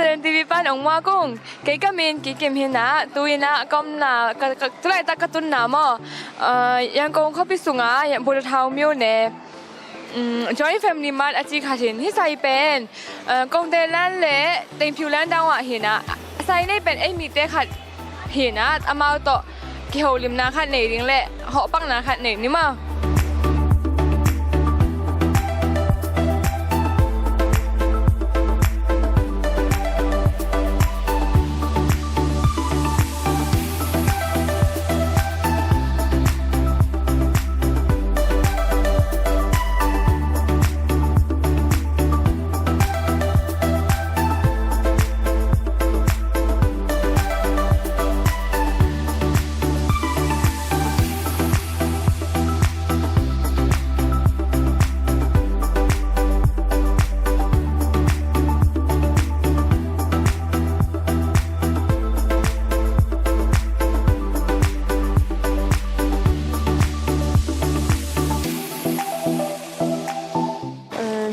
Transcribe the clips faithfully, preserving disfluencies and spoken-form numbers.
N T V pan ong mua kung, kei ka min Kikim hi na, tu in ah ka omna, ka, ka, tulaitak ka tunna maw, ah, Yangon khuapi sunga, Yan-, Buddha Town myo ne, um, joint family man a ci khat hin, hih sai pen, ah, Kongte land le Tengphiu land dang ah hi na, a sai nei pen ei mite khat hi na, amau tawh kiholimna khat nei ding le hawhpakna khat nei ni maw.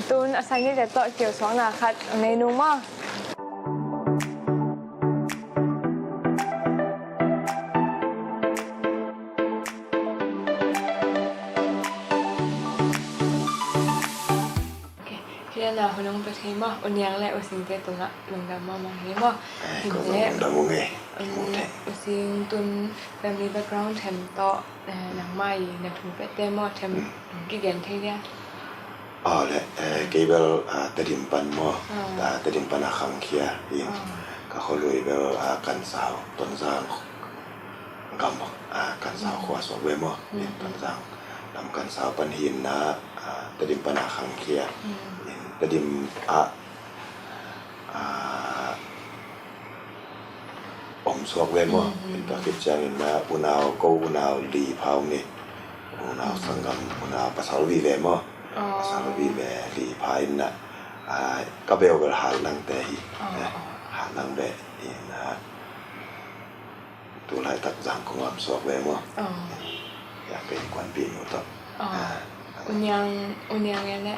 Tun a sai neite tawh kio suakna khat nei nung maw. Kei na hunong pe thei maw, U Niang le U Singte tungah lungdam mahmah hi maw. Hinte, lungdam uh nge. U Sing tun family background them tawh, eh, nangmah i na thu pette maw them kigen thei dia. Aw le, eh, kei bel, ah, Tedim pan maw. Ah, Tedim pan a khangkhia in. Ka khualui bel, ah, Kansau, Tonzang gam, ah, Kansau khua suak ve maw. In Tonzang lam Kansau pan hi in na, ah, Tedim pan a khangkhia. In Tedim ah, ah, om suak ve maw. In tua khit ciangin na unau, ko unau li pha om ni. Unau sanggam, unau pasal vive maw. Pasal vive li pha in na, ah, ka beu bel Hal Nang te hi. Eh, Hal Nang beh in na, tu laitak Zangkong om suak ve maw. Yang kei kuanpih nu tawh. U Niang, U Niang ya le.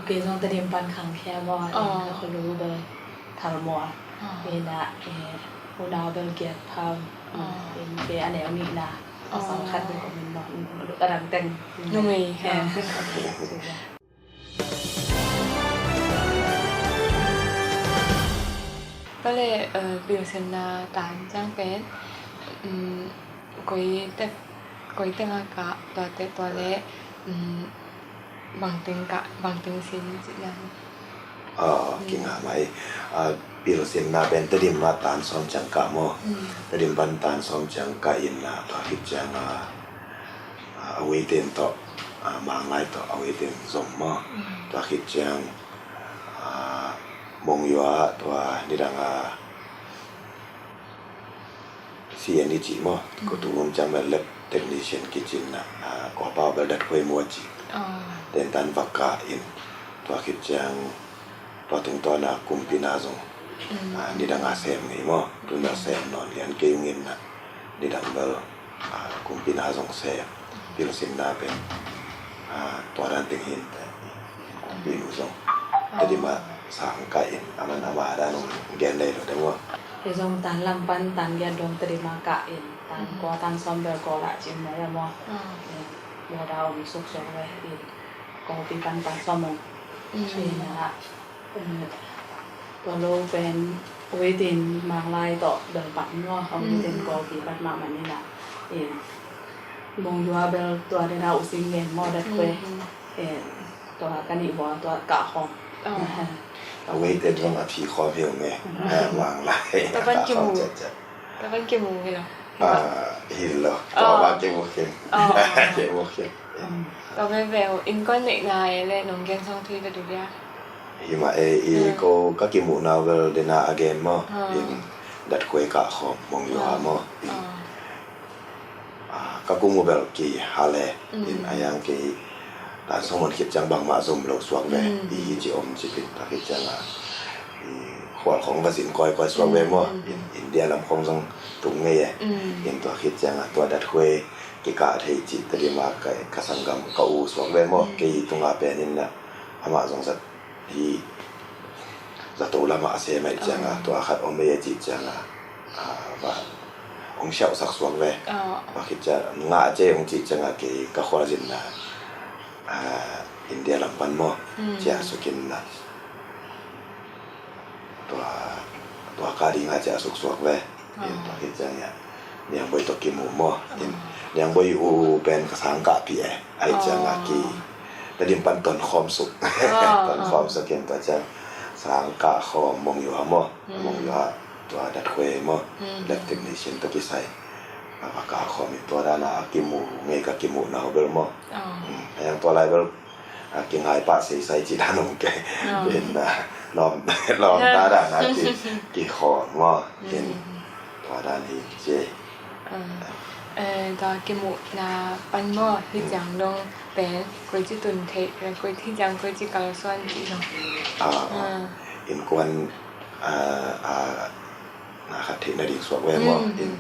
Kei zong Tedim pan khangkhia maw, ka khualui bel Thalmual. Ina, eh, unau bel giat pha om. In kei a neu nihna, a sang khat bel om in maw. A dang teng numei. Tua le, eh, pilsinna tan ciang pen, um, koi teng, koi teng a kah, tua te, tua le, um, bangteng kah, bangteng sin cih dan. Ah, kinga mai. Ah, pilsinna pen Tedim ah tan sawm ciang kah maw. Tedim pan tan sawm ciang kah in na, tua khit ciang a, ah, a weiten tawh, ah, Manglai tawh a weiten zom maw. Tua khit ciang, ah, Mongyua tua nidang a C N E cih maw, ko tu um ciang bel lab technician kicin na, ah, kua pau bel dat khuai mua cih. Tentan vaka in, tua khit ciang, tua tungtawn a kumpina zong, ah, nidang a sem ngei maw, tun a sem nawn lian kei ung in na, nidang bel, ah, kumpina zong sem, pilsinna pen, ah, tua dan teng hin te, kumpinu zong. Tedim ah sang kah in, aman ama dan ong gen dai lo dai maw. Kei zong tan lam pan tan giat dong Tedim ah kah in, tan kua tan sawm bel kua lah cin mai a maw. Bel da om suk suk ve in, kawpi pan tan sawm ong. Cin a, tua lo pen, wetin Manglai tawh bel pan maw, wetin kawpi pan mahmah ni na. In, Mongyua bel tua ni na U Sing ngen maw dat kue. Tua ka nih vua tua kah khawm. A weite zong a phi khawm hi ung e. Manglai. Tua pan kimu. Tua pan kimu hi lo. Hi lo. Tua pan kimu khin. Kimu khin. Tua veve uh innkuan neihna e le nong gen sawng thei ve tu dia. Hi mah e, i ko ka kimuhna uh bel dena a gen maw. In dat khuai kah khawm Mongyua maw. In Ah, ka kum uh bel kei hale in a yang kei tan sawm ong khit ciang bangmah zom lo suak ve. I hi ci om ci pin ta khit ciang a, i khual khong va zin kawikawi suak ve maw. In India lam khong zong tung ngei e. In tua khit ciang a tua dat khuai kikah thei ci Tedim a ka, ka sanggam ka u suak ve maw. Kei tunga pen in na amah zong zat hi. zato lamah a sem ahih ciangah, tua khat om ei a cih ciangah, va hong siauhsak suak ve. Tua khit ciang ngah cei hong cih ciangah kei ka khualzinna India lam pan maw, ciah sukin na tua, tua ka dingah ciah suk suak ve. Tua khit ciang ia Niangboi tawh kimu maw. Niangboi u pen ka sangkahpih e. Ahih ciangah ki Tedim pan tonkhawm suk. Tonkhawm suk in tua ciang sangkah khawm Monywa maw. Monywa tua datkhuei maw, lab technician tawh kisai a va kah khawm in tua dana a kimu ngei ka kimuhna uh bel maw. A yang tua lai bel a kingai pah seisai ci dan om kei. In lawm, lawmta dana ki, kikhawm maw. In tua dan hi ci. Tua kimuhna pan maw, hih ciang dong pen koici tun theih, koici ciang koici kalsuan cih dong. Innkuan na khat theih nading suak ve maw. In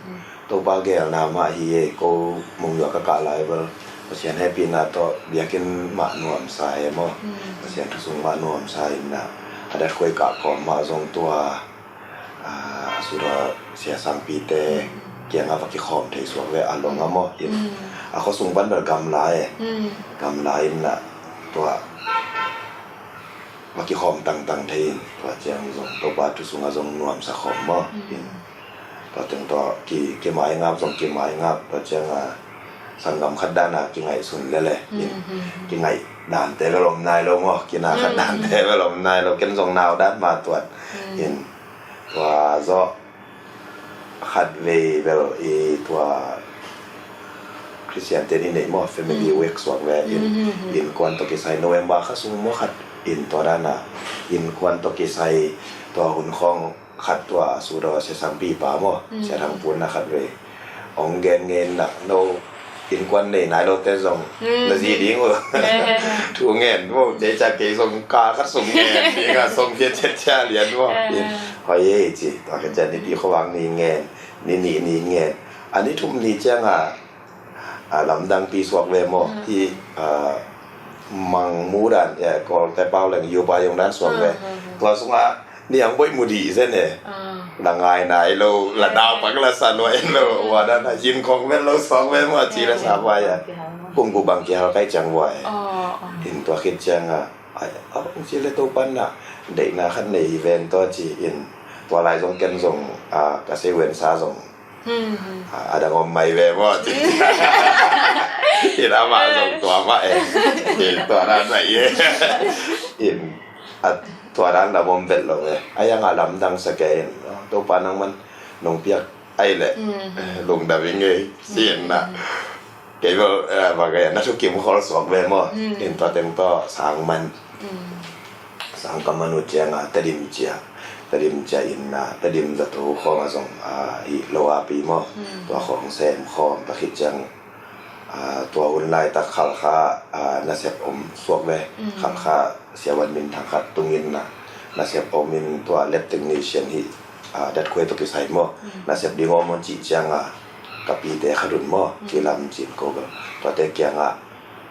Topa geelna mah hi e. Ko Monywa ka kah lai bel Pasian hehpihna tawh biakinn mah nuamsa e maw. Pasian thu sung mah nuamsa in na a datkhuei kah kawm mah zong tua a sudaw siasangpite kiangah va kikhawm thei suak ve a long a maw. In a khuasung pan bel gamla e. Gamla in na tua va kikhawm tangtang thei in tua ciang zong Topa thu sungah zong nuamsa khawm maw. In tua teng tawh ki, kimaingap zong kimaingap tua ciangah sanggam khat dana kingaihsun lele. In kingaih dante bel om nai lo maw, kina khat dante bel om nai lo. Ken zong nau dan mah tuat. In tua zawh khat vei bel i tua Khristian te ni neih maw, family wake suak ve in, innkuan tawh kisai November kha sung maw khat in tua dana innkuan tawh kisai tua hun khawng khat tua sudaw siasangpipa maw, siathang punna khat vei hong gen ngen na no innkuan nei nai lote zong na zi ding uh thu ngen maw. Cei ca kei zong ka khat sung ngen ding a song pia ciat cia lian maw. Hoi ei ci tua ka cian nipi khuavang ni ngen, ni nih ni ngen, a ni thum ni ciangah a lamdangpi suak ve maw. Hi mangmu dan Kawlte pau leng yupa yong dan suak ve. Tua sungah Niangboi mu dih zen e. La ngai nai lo, la dau pak la sa lua en lo, ua dan a yin khong ven lo suak ve maw ci la sa vai a. Kum ku bang kihal kai ciang vai. In tua khit ciangah ai a bang ci le Topan na deihna khat nei hi ven tua ci in tua lai zong ken zong a ka sei ven sa zong a dang om mai ve maw ci. In amah zong tua mah e. In tua dan mah e. In a tua dan lam om vet lo e. A yang a lamdang sa kei in Topa nangman nong piak ai leh lungdam ing ei ci in na. Kei bel bang kei na thukim khol suak ve maw. In tua teng tawh sang man sang ka man uh ciangah Tedim cia, Tedim cia in na Tedim zato khawngah zong a hi lo a pi maw. Tua khawng sem khawm ta khit ciang a tua hun laitak Khalkha a nasep om suak ve. Khalkha siavuan minthang khat tungin na nasep om in tua lab technician hi a datkhuai tawh kisai maw. Nasep ding om on cih ciangah ka pite khat un maw kilam cin ko bel tuate kiangah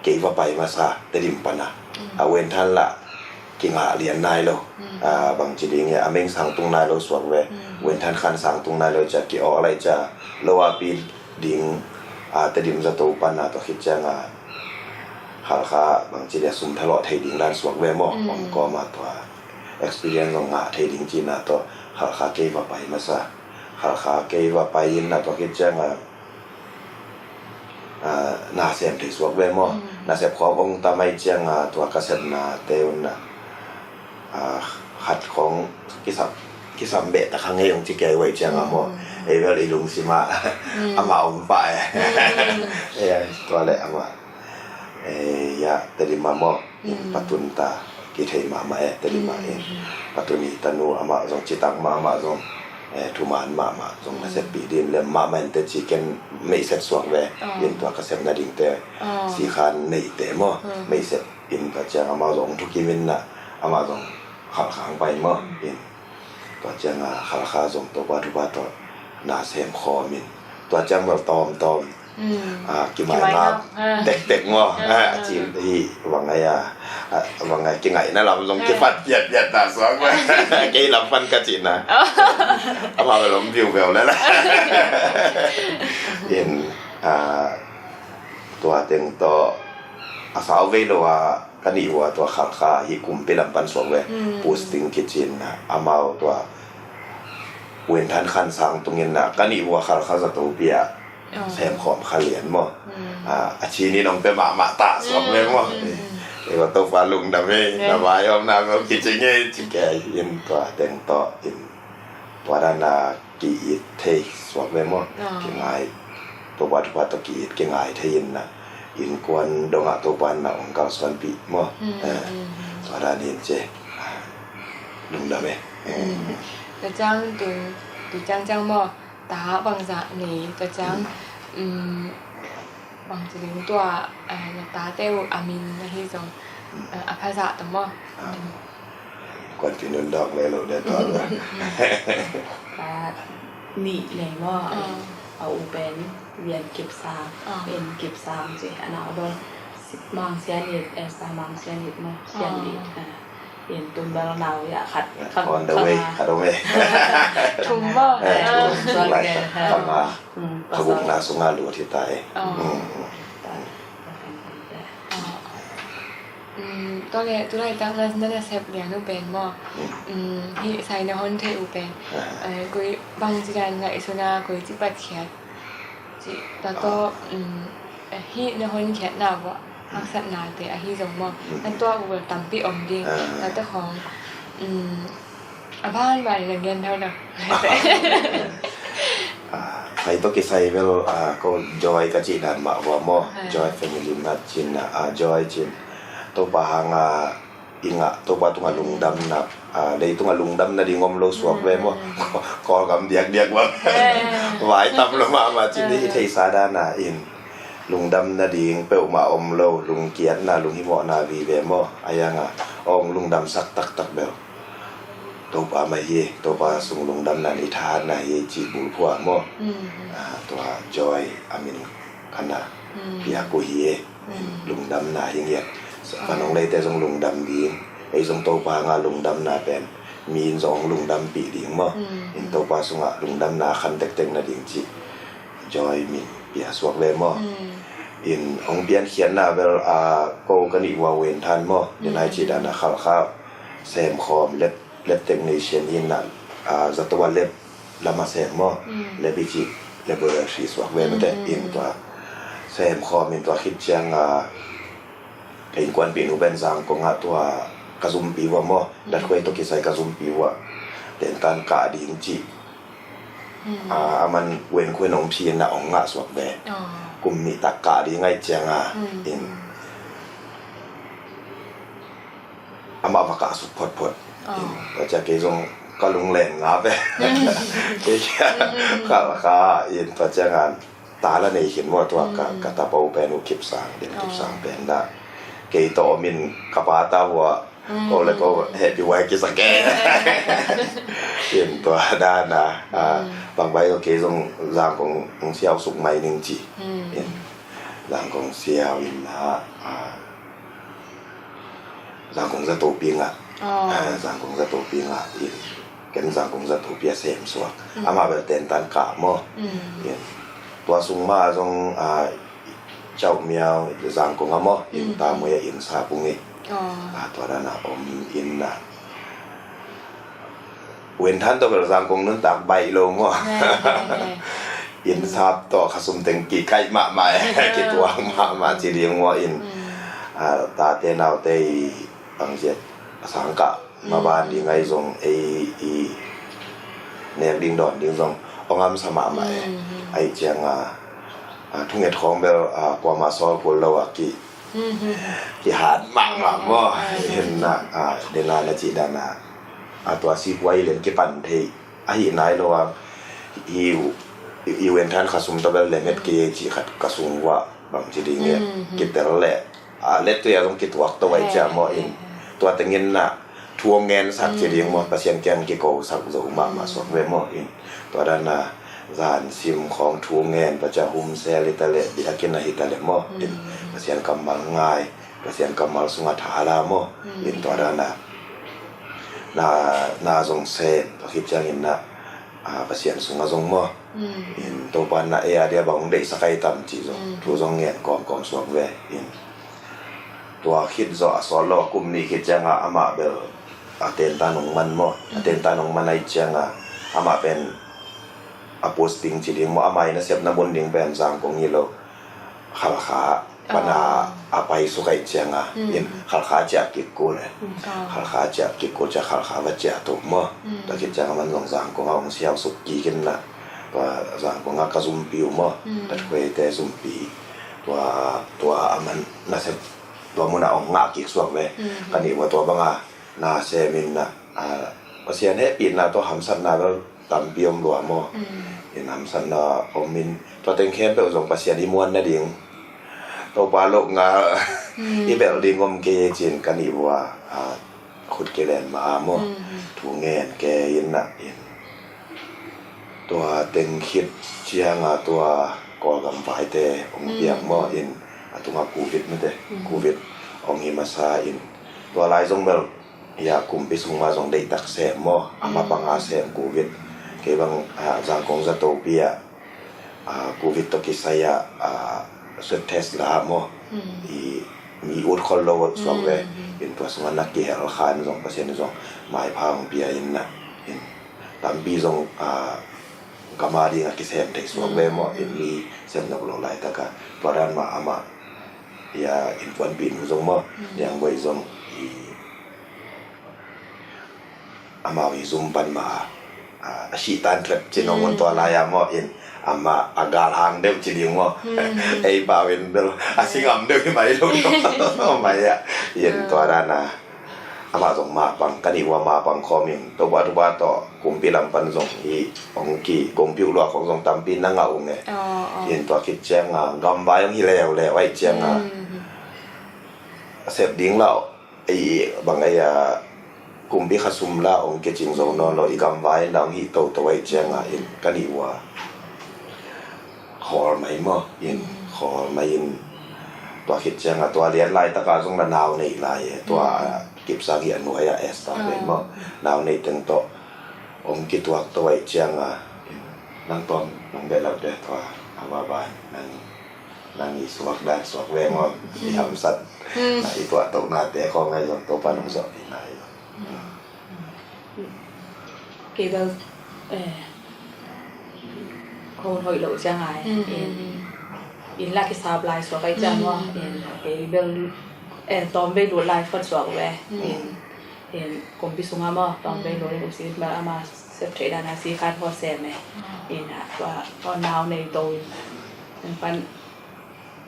kei va pai masa Tedim pana a Wenthan lah kingah lian nai lo. Bangci ding e a meng sang tung nai lo suak ve. Wenthan khan sang tung nai lo cia ki awk lai cia lo a pi ding a Tedim zato pana tua khit cianga Khalkha bangci dia sum thalawh thei ding dan suak ve maw. Om kawma tua experience zong ngah thei ding cina tua Khalkha kei va pai masa. Khalkha kei va pai in na tua khit cianga na sem thei suak ve maw. Na sep khawk ong tamai cianga tua ka sepna te un na khat khawng kisam kisam beh tak hang ei ong ci kei uai cianga maw. Ei bel i lungsim ah amah ong pah e. Tua leh amah ya Tedim ah maw. In patun ta kithei mahmah e Tedim ah in patun i tanu amah zong citak mahmah zong thuman mahmah zong na seppih din lem mahmah in te ci ken meihset suak ve. In tua ka sepna dingte sikhan neite maw meihset in tua ciang amah zong thukim in na amah zong Khalkha ang pai maw. In tua cianga Khalkha zong Topa thupha tawh na sem khawm in tua ciang bel tawmtawm Mm. Ah, kimai ngap tektek maw. Ah, a cil hi, bang ai a, ah, bang ai kingaihna lam zong kipat piatpiat ta suak maw. Kei lam pan ka cihna. Amau bel om viuveu lel a. In, ah, tua teng tawh a sau vei lo a ka nih uh a tua Khalkha hi kumpi lam pan suak ve. Mm. Posting kici-in a, amau tua Winthan Khansang tungin a ka nih uh a Khalkha zatopi ah semkhawm kha lian maw. Mm. Ah, a cinin hong pia mahmah ta suak ve maw. Mm. Ei, va Topa lungdam ei, na vai om na mel kici ngei ci kei in tua teng tawh in tua dan a ki-it thei suak ve maw. Kingai, Topa thupha tawh ki-it kingai thei in a, innkuan dongah Topa in a hong kalsuanpih maw. Mm, eh, mm, mm. Tua dan in ci. Ah, lungdam ei. Mm. Tua ciang tu, tu ciangciang maw, ta bangzah nei, tua ciang, mm, bangci ding tua, eh, na tate uh a min ahi zong, eh, a phazah ta maw. Ah. Kuanpih nundawk le lo de tua. Ah, nih nei maw, ah, a u pen Vian Kipsang, ah, En Kipsang ci, a nau bel Mang Sian It, Esther Mang Sian It maw, Sian It, ah. In tun bel nau ya khat. On the way, khat om ei. Thum maw? Eh, thum, lai khat, khat ma. Mm, khat gukna sunga lut hi ta ei. Oh. Mm, mm. Oh. Mm, tua le, tu laitak na, na, na sep lian uh pen maw. Mm. Mm, hih sai na hon thei uh pen. Ah. Eh, koi bangci dan ngaihsun a, koi ci patkhiat. Ci, tua tawh, mm, eh, hih na honkhiatna uh ah, haksatnate ahi zong maw. Mm. Na tuak uh bel tampi om ding. Ah. Tua tawh khawng, mm, a banban in a gen tho lo. Ah, sai tawh kisai bel, ah, ko Joy ka cih dan mah uh a maw. Ah. Joy family mah cin a, ah, Joy cin. Topa hang a, i ngah Topa tungah lungdamna, ah, leitungah lungdamna ding om lo suak ve maw. Mm. Kawlgam diakdiak bang. Eh. Vai tam lo mahmah cin, ah, i theihsa dan a in. Lungdamna ding peuhmah om lo, lungkiatna, lunghimawhna vive maw. A yang a, hong lungdamsak taktak bel Topa mah hi, Topa sung lungdamna in i thahatna hi cih bulphuh a maw. Mm. Ah, tua Joy a min khan a, mm, piak uh hi. Mm. Lungdamna hi ngiat. So, ah, van hong leite zong lungdam ding. Ei zong Topa hanga lungdamna pen mi in zong hong lungdampih ding maw. Mm. In Topa sungah lungdamna khan tektek nading cih Joy min pia suak ve maw. Mm. In hong piankhiatna bel, ah, ko ka nih uh a Wenthan maw. Mm. In ai cih dan a Khalkha semkhawm lab, lab technician hi in a, ah, zato a lab lam a sem maw. Mm. Lab i cih laboratory suak ve mate. Mm. In tua semkhawm in tua khit ciang a, ka innkuanpihnu pen Zangkong ah tua ka zumpi uh a maw. Mm. Datkhuai tawh kisai ka zumpi uh a, tentan kah ding cih. Mm. Ah, aman Wenthan Khuai nong phi in a hong ngah suak ve. Oh. Kum nih tak kah ding ahih ciang a, mm, in amah va kah suk photphot. Oh. In, tua ciang kei zong ka lunglen ngap e. Mm. Kei kia, mm, Khalkha in tua ciang a ta la nei khin maw tua ka, mm, ka tapa uh pen uh Kipsang, din, oh, Kipsang pen na. Kei tawh om in ka pa ta uh a, mm, ko le ko happy wife kisa kei. In tua dan a, ah, mm, bang bai ko kei zong Zangkong siau suk mai ning ci. Mm. In Zangkong siau in a, ah, Zangkong zatopi ngah. Oh. Ah, Zangkong zatopi ngah in. Ken Zangkong zatopi a sem suak. Mm. Amah bel tentan kah maw. Mm. In tua sung mah zong, ah, Chau Miau Zangkong a maw. In, mm, Tamui a inn sap ung hi. Oh. Ah, tua dan a om in a. Wenthan tawh bel Zangkong nuntak baih lo maw. He, he, he. Inn sap tawh khasum teng kikaih mahmah e, kituak mahmah ci ding maw in. Mm. Ah, tate naute i bangzia a sang kah maban ding ahi zong ei i nek ding dawn ding zong hong hamsa mahmah e. Mm, mm. Ahih ciang a, ah, thunget khawng bel, ah, kuamah sawl kul lo a ki, mm, mm, kihat mahmah maw. Mm, mm. Hi in a, ah, dena na cih dan a, ah, tua sipuai len kipan thei ahi nai lo a, hi u, hi u Wenthan khasum tawh bel lemhet kei ei cih khat ka sung uah bangci ding e, mm, mm, kitel leh, ah, lettui a zong kituak to vai cia maw in. He, he, he. Tua tengin na thu hong ngensak ci ding maw, mm, Pasian kiang kikosak zo mahmah suak ve maw in. Tua dan a Zan sim khawng thu ngen, Pasian hum sel hi ta leh, biakinn ah hi ta leh maw. In Pasian kammal ngai, Pasian kammal sungah tha la maw. In tua dan a na, na zong sem, tua khit ciangin na, a, Pasian sungah zong maw. In Topa na ei a dia bang hong deihsak ai tam cih zong thu zong ngen kawmkawm suak ve. In tua khit zawh a sawt lo a kum nih khit ciangah amah bel a tentan hong man maw. A tentan hong man ai ciangah amah pen a posting ci ding maw, amah i nasepna mun ding pen Zangkong hi lo, Khalkha pana a pai suk ai ciangah in Khalkha ciah kik kul e. Khalkha ciah kik kul ciah Khalkha va ciah tuk maw. Tua khit ciangah man zong Zangkong a hong siau suk kik in na, tua Zangkong a ka zumpi uh maw, ka thueite zumpi, tua, tua a man nasep tua munah hong ngah kik suak ve. Ka nih ua tua banga na semin na, a, Pasian hehpihna tawh hamsatna bel tampi om lua maw. In hamsatna om in tua teng khempeuh zong Pasian i muan nading, Topa lo nga i belh ding om kei cin ka nih ua, a, khut kilen ma a maw. Thu ngen kei in na in tua teng khit cianga tua Kawlgam vaite hong piang maw. In a tunga Covid mate, Covid hong hi masa in tua lai zong bel ia kumpi sung ma zong deihtak sem maw, a mapanga sem Covid. Kei bang, a, Zangkong zatopi ah, a, Covid tawh kisai ah, a, swab test la maw. I mi ut khol lo suak ve. In tua sungah na kihel khan zong Pasian in zong maipha hong pia in na. In tampi zong, a, gam a ding a kisem thei suak ve maw. In mi sem nop lo laitak a tua dan mah amah ia innkuanpih nu zong maw, Niang Boi zong i amau i zum pan mah a, a, a sihtan thuat cin hong un tua lai a maw. In amah a galhang deuh ci ding maw. Ei pau in bel a singam deuh hi mai lo maw. Mai ah in tua dan a amah zong mapang, ka nih ua mapang khawm in Topa, Topa tawh kumpi lam pan zong hi hong ki, kumpi uh luak hong zong tampi na ngah uh nge. In tua khit cianga gamvai hong hi leuleu ai cianga a sep ding lah ei bang ei a kumpi khasum lah hong kicing zo nawn lo, i gamvai in lah hong hi toto ai cianga in ka nih ua khawl mai maw. In khawl mai in tua khit cianga tua lian laitaka zong na nau nei lai e. Tua kipsang hi a nuai a Esther pen maw, nau nei teng tawh hong kituak to ai cianga in nang tawm nang beh lo de tua a vava nang, nang i suak dan suak ve maw. I hamsat na i tuah tohnate khawng ai zong Topa nong zawh hi na ai zong. Kei bel, eh, hon hoih loh ciang ai in, in la kisap lai suak ai ciang maw. In kei bel, eh, tawmvei lut lai phot suak ve. In, in kumpi sunga maw tawmvei lut in, kumsi bel ama sep thei dan a si khan hua sem e. In a tua, tua nau nei to in, in pan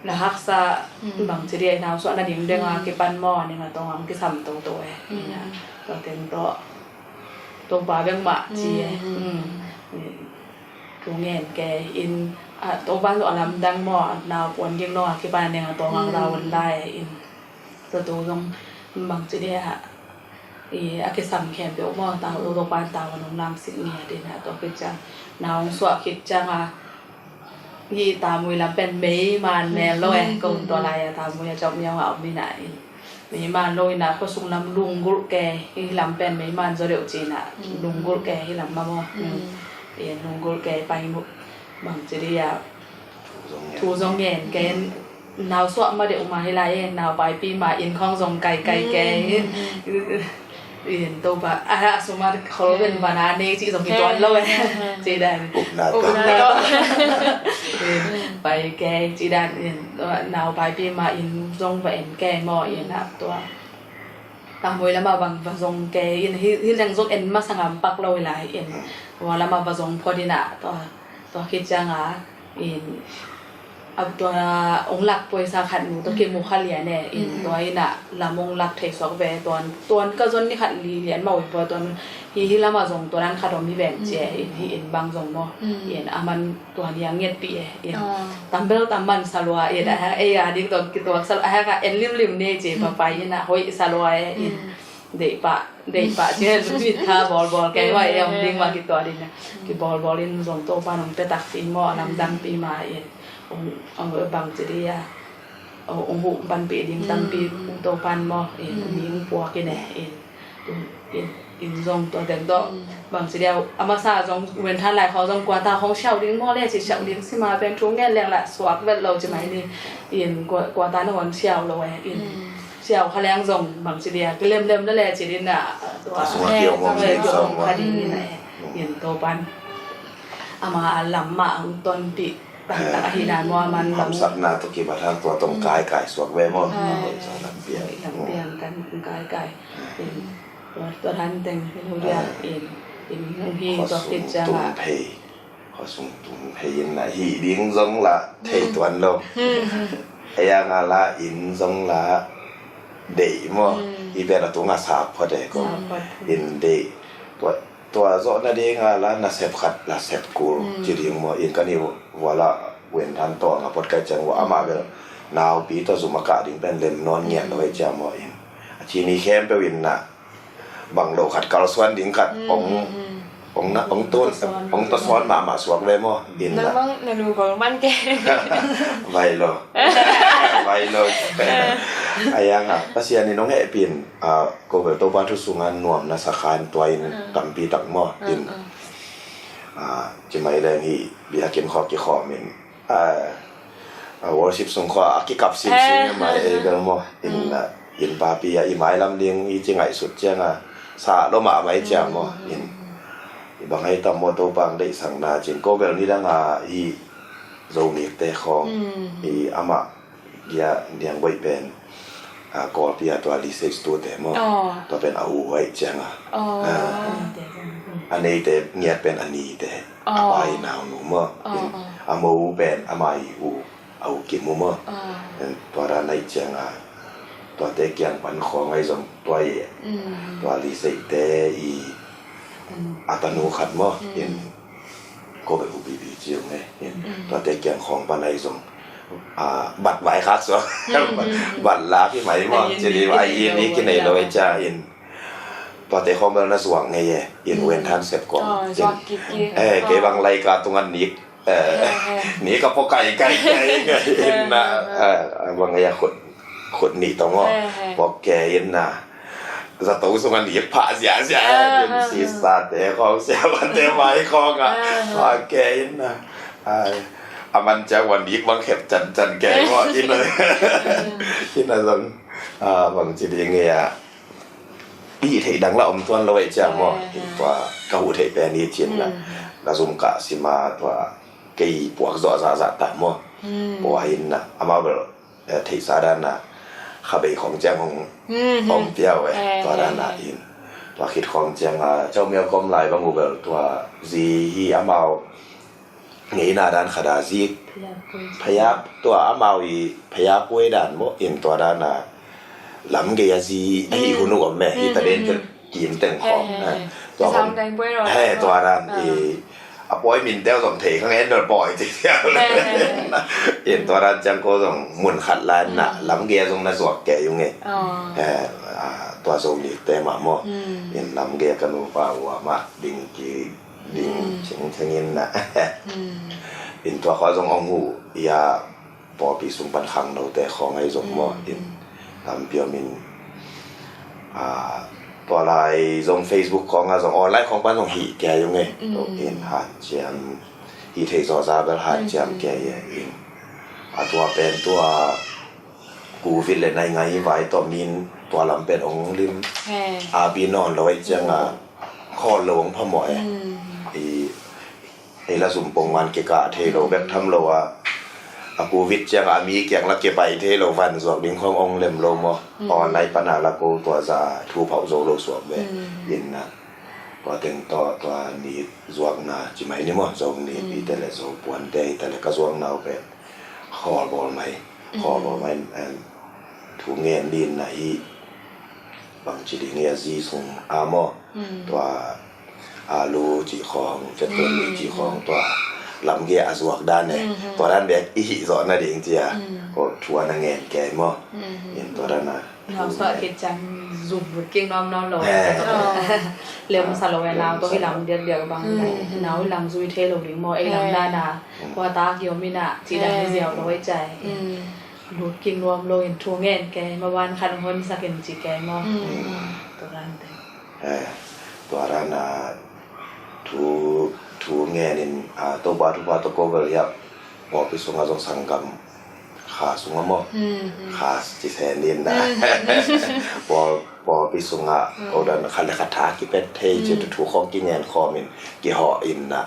na haksa bangci dia i nau suah nading denga kipan maw, ning a tawng ang kisam toto e. Ina tua teng tawh Topa beng mah ci e. Thu ngen ke in a Topa suah lamdang maw, nau puan ding dong a kipan a ning a tawng ang lau un lai e. In tua tu zong bangci dia i a kisam khempeuh maw, tau lo pan tau a nong lang sik ngiat in a tua khit ciang, nau hong suah khit ciang a, hi tamui lam pen mei man mel lo e. Ko tua lai a tamui a cawk miau a om in a in mei man lo in a khuasung lam lunggulh ke, hi lam pen mei man zaw deuh ci in a lunggulh ke hi lam mah maw. I lunggulh ke pai bangci dia thu zong ngen ke in, nau suah ma deuh ma hi lai e, nau paipi ma in khawng zong kaikai ke. In Topa a, a sum a khol ven vana nei cih zong kituan lo e. Cih dan upna tawh pai ke cih dan in, nau paipi ma in zong va en ke maw. In a tua tamui lama bang va zong ke in, hi, hi leng zong en masa ngam pak lo hi lai in, tua lama va zong phot in a tua, tua khit ciang a in a tua hong lak puaisa khat nu tawh kimu kha lian e. In tua in a lam hong lak thei suak ve, tuan, tuan ka zon ni khat li lian mah uh pua, tuan hi, hi lama zong tua dan khat om hi ven ci e. In hi in bang zong maw. In a man tuan hi a ngetpih e. In tambel tam man salua in a ei a ding tawh kituak salua a hek a en limlim ne ci e, papai in a hoih salua e. In Deih pah, deih pah ci, lupit tha bawlbawl kei, huai i om ding mah kituah ding a. Kibawlbawl in zong Topa'n hong pia takpi maw, a lamdangpi mah in. Hong, hong bangci ding a, hong huh panpih ding tampi Topa'n maw in, hong puak in e in. In, in zong tua teng tawh bangci ding a, a masa zong Uenthan lai khawng zong kuata khawng siau ding maw le ci, siau ding si mah pen thu ngen leng lah suak vet lo ci mai ni. In kua, kuata na hong siau lo e in. Siau kha leng zong bangci ding a, kilemlem le le ci ding a, tua a sungah kiom om ding zong kha ding in a e. In Topa'n ama a lam mah hong tonpih taktak ahi dan maw, a man bang. Hamsatna tawh kibat hang tua tawh hong kaikai suak ve maw. Tua lam piang, lam piang kan hong kaikai. In tua, tua dan teng hi lo dia in, in hong hi tua khit ciang a. Khuasung tum phei in a hih ding zong lah thei tuan lo. Ei a nga lah in zong lah deih maw. Hih pen a tungah sap phot e ko. In deih. Tua, tua zawh nading a lah nasep khat lah sep kul ci ding maw. In kan i vua lah Uenthan tawh a nga phot kai ciang vua amah bel naupi tawh zum a kah ding pen lem nawn ngiat lo ei ciang maw in. A ci ni khempeuh in na bang lo khat kalsuan ding khat hong, hong na, hong tun, hong tawsawn mahmah suak ve maw. In na bang na lu bang man ke. Vai lo. Vai lo. A yang a Pasian in hong hehpih in, a, ko bel Topa thu sungah nuam na sa khan tua in tampi tak maw. In, a, ci mai leng hi biakinn khawng kikhawm in, a, a worship sung khawng a kikap sinsin mai ei bel maw. In, a, in papi a i mailam ding i ci ngaihsut ciang a sa lo mahmah ei ciang maw. In i bang ei tam maw Topa hong deihsakna cin ko bel nidang a i Zomite khawng i amah dia niang boih pen, a, Kawlpi a tua Lisei tute maw. Tua pen a u huai ciang a. A neite ngiat pen a nite. A pa i naunu maw. A mo u pen ama i u, a u Kim uh maw. Tua dan ahi ciang a tuate kiang pan khawng ahi zong tua i, tua Liseite i a tanu khat maw. In ko bel u bibi ci ung e. In tuate kiang khawng pan ahi zong, a, bat vaikhak suak, bat lak hi mai maw. Ci li a i ni kinei lo ahi ciang in tuate khawng bel na zuak ngei e. In Uenthan sep kawm. Kei bang laika tungah nik, nik a pua kaikai ngei in na, bang ngei a khut, khut nih tawh maw. Pua kei in na zato sungah nik phah ziahziah in, sister te khawng, siamate mai khawng ah phah kei in na, a man ciang ua nik bang khep cancan kei maw. In na, in na zong, a, bang ci ding e a, i hih theih dang lah om tuan lo ahi ciang maw. In tua ka huh theih pen hi cin na, na zum kah sim a tua kei puak zawh zahzah ta maw. Pua in na amau bel, eh, theihsa dan a khabei khawng ciang hong, hong pia uh e. Tua dan a in tua khit khawng ciang a Caumial kom lai bang uh bel tua zi hi amau ngeina dan khat a zik phaya, tua amau i phaya puai dan maw. In tua dan a lam gei a zi ahi hun uh om e. Hi ta den tel kim teng khawm. Tua dan i a pawi min teu zong thei kha ngen dol pawi ci thial. In tua dan ciang ko zong mun khat lai na lam gei a zong na zuak kei ung e. Tua Zomite mah maw. In lam gei a ka nupa uh amah ding ki ding cingcing in na. In tua khawng zong ong huh i a pawlpi sung pan khangnote khawng ahi zong maw. In lampi om in, a, tua lai zong Facebook khawng a zong online khawng pan zong hih kei ung e. In hanciam hih theih zawza bel hanciam kei e. In a tua pen tua Covid le naingai vai tawh min tua lam pen ong lim a bi nawn lo ahi ciang a khawl lo ong phamawh e. I ei la zum pongman kikah thei lo bek tham lo a, a Covid ciang a mi kiang la kipai thei lo van zuak ding khawng ong lem lo maw. Online pan a la ko tua za thu phauh zo lo suak ve. In na tua teng tawh tua ni zuakna ci mai ni maw, Zo ni pi te le Zo puante hi ta le ka zuakna uh pen khawl bawl mai, khawl bawl mai. Thu ngen din na hi bang ci ding hi a zi sung a maw. Tua alu cih khawng, cetoni cih khawng, tua lam gei a zuak dan e. Tua dan bek i hih zawh nading ci a ko thu a na ngen kei maw. In tua dan a Nuam suak kik ciang zuk vut kik nuam nuam lo. Eh. Lem sa lo e, nau tawh hi lam diakdiak bang. Mm. Nau hi lam zui thei lo ding maw, ei lam, eh, dana. Mm. Kua tak i om in a, ci dan hi ziau lo e cai. Mm. Lut kik nuam lo in thu ngen kei, ma van khat hong honsak in ci kei maw. Mm. Tua dan te. Eh, tua dan a thu, thu ngen in, a, Topa thupha tawh ko bel hiah pawlpi sungah zong sanggam kha sungah maw? Mm, mm. Kha ci sen in na. Mm, mm. Pawl, pawlpi sungah, mm, ko dan khat le khat tha kipet thei ci, mm, thu khawng kingen khawm in kihawh in na.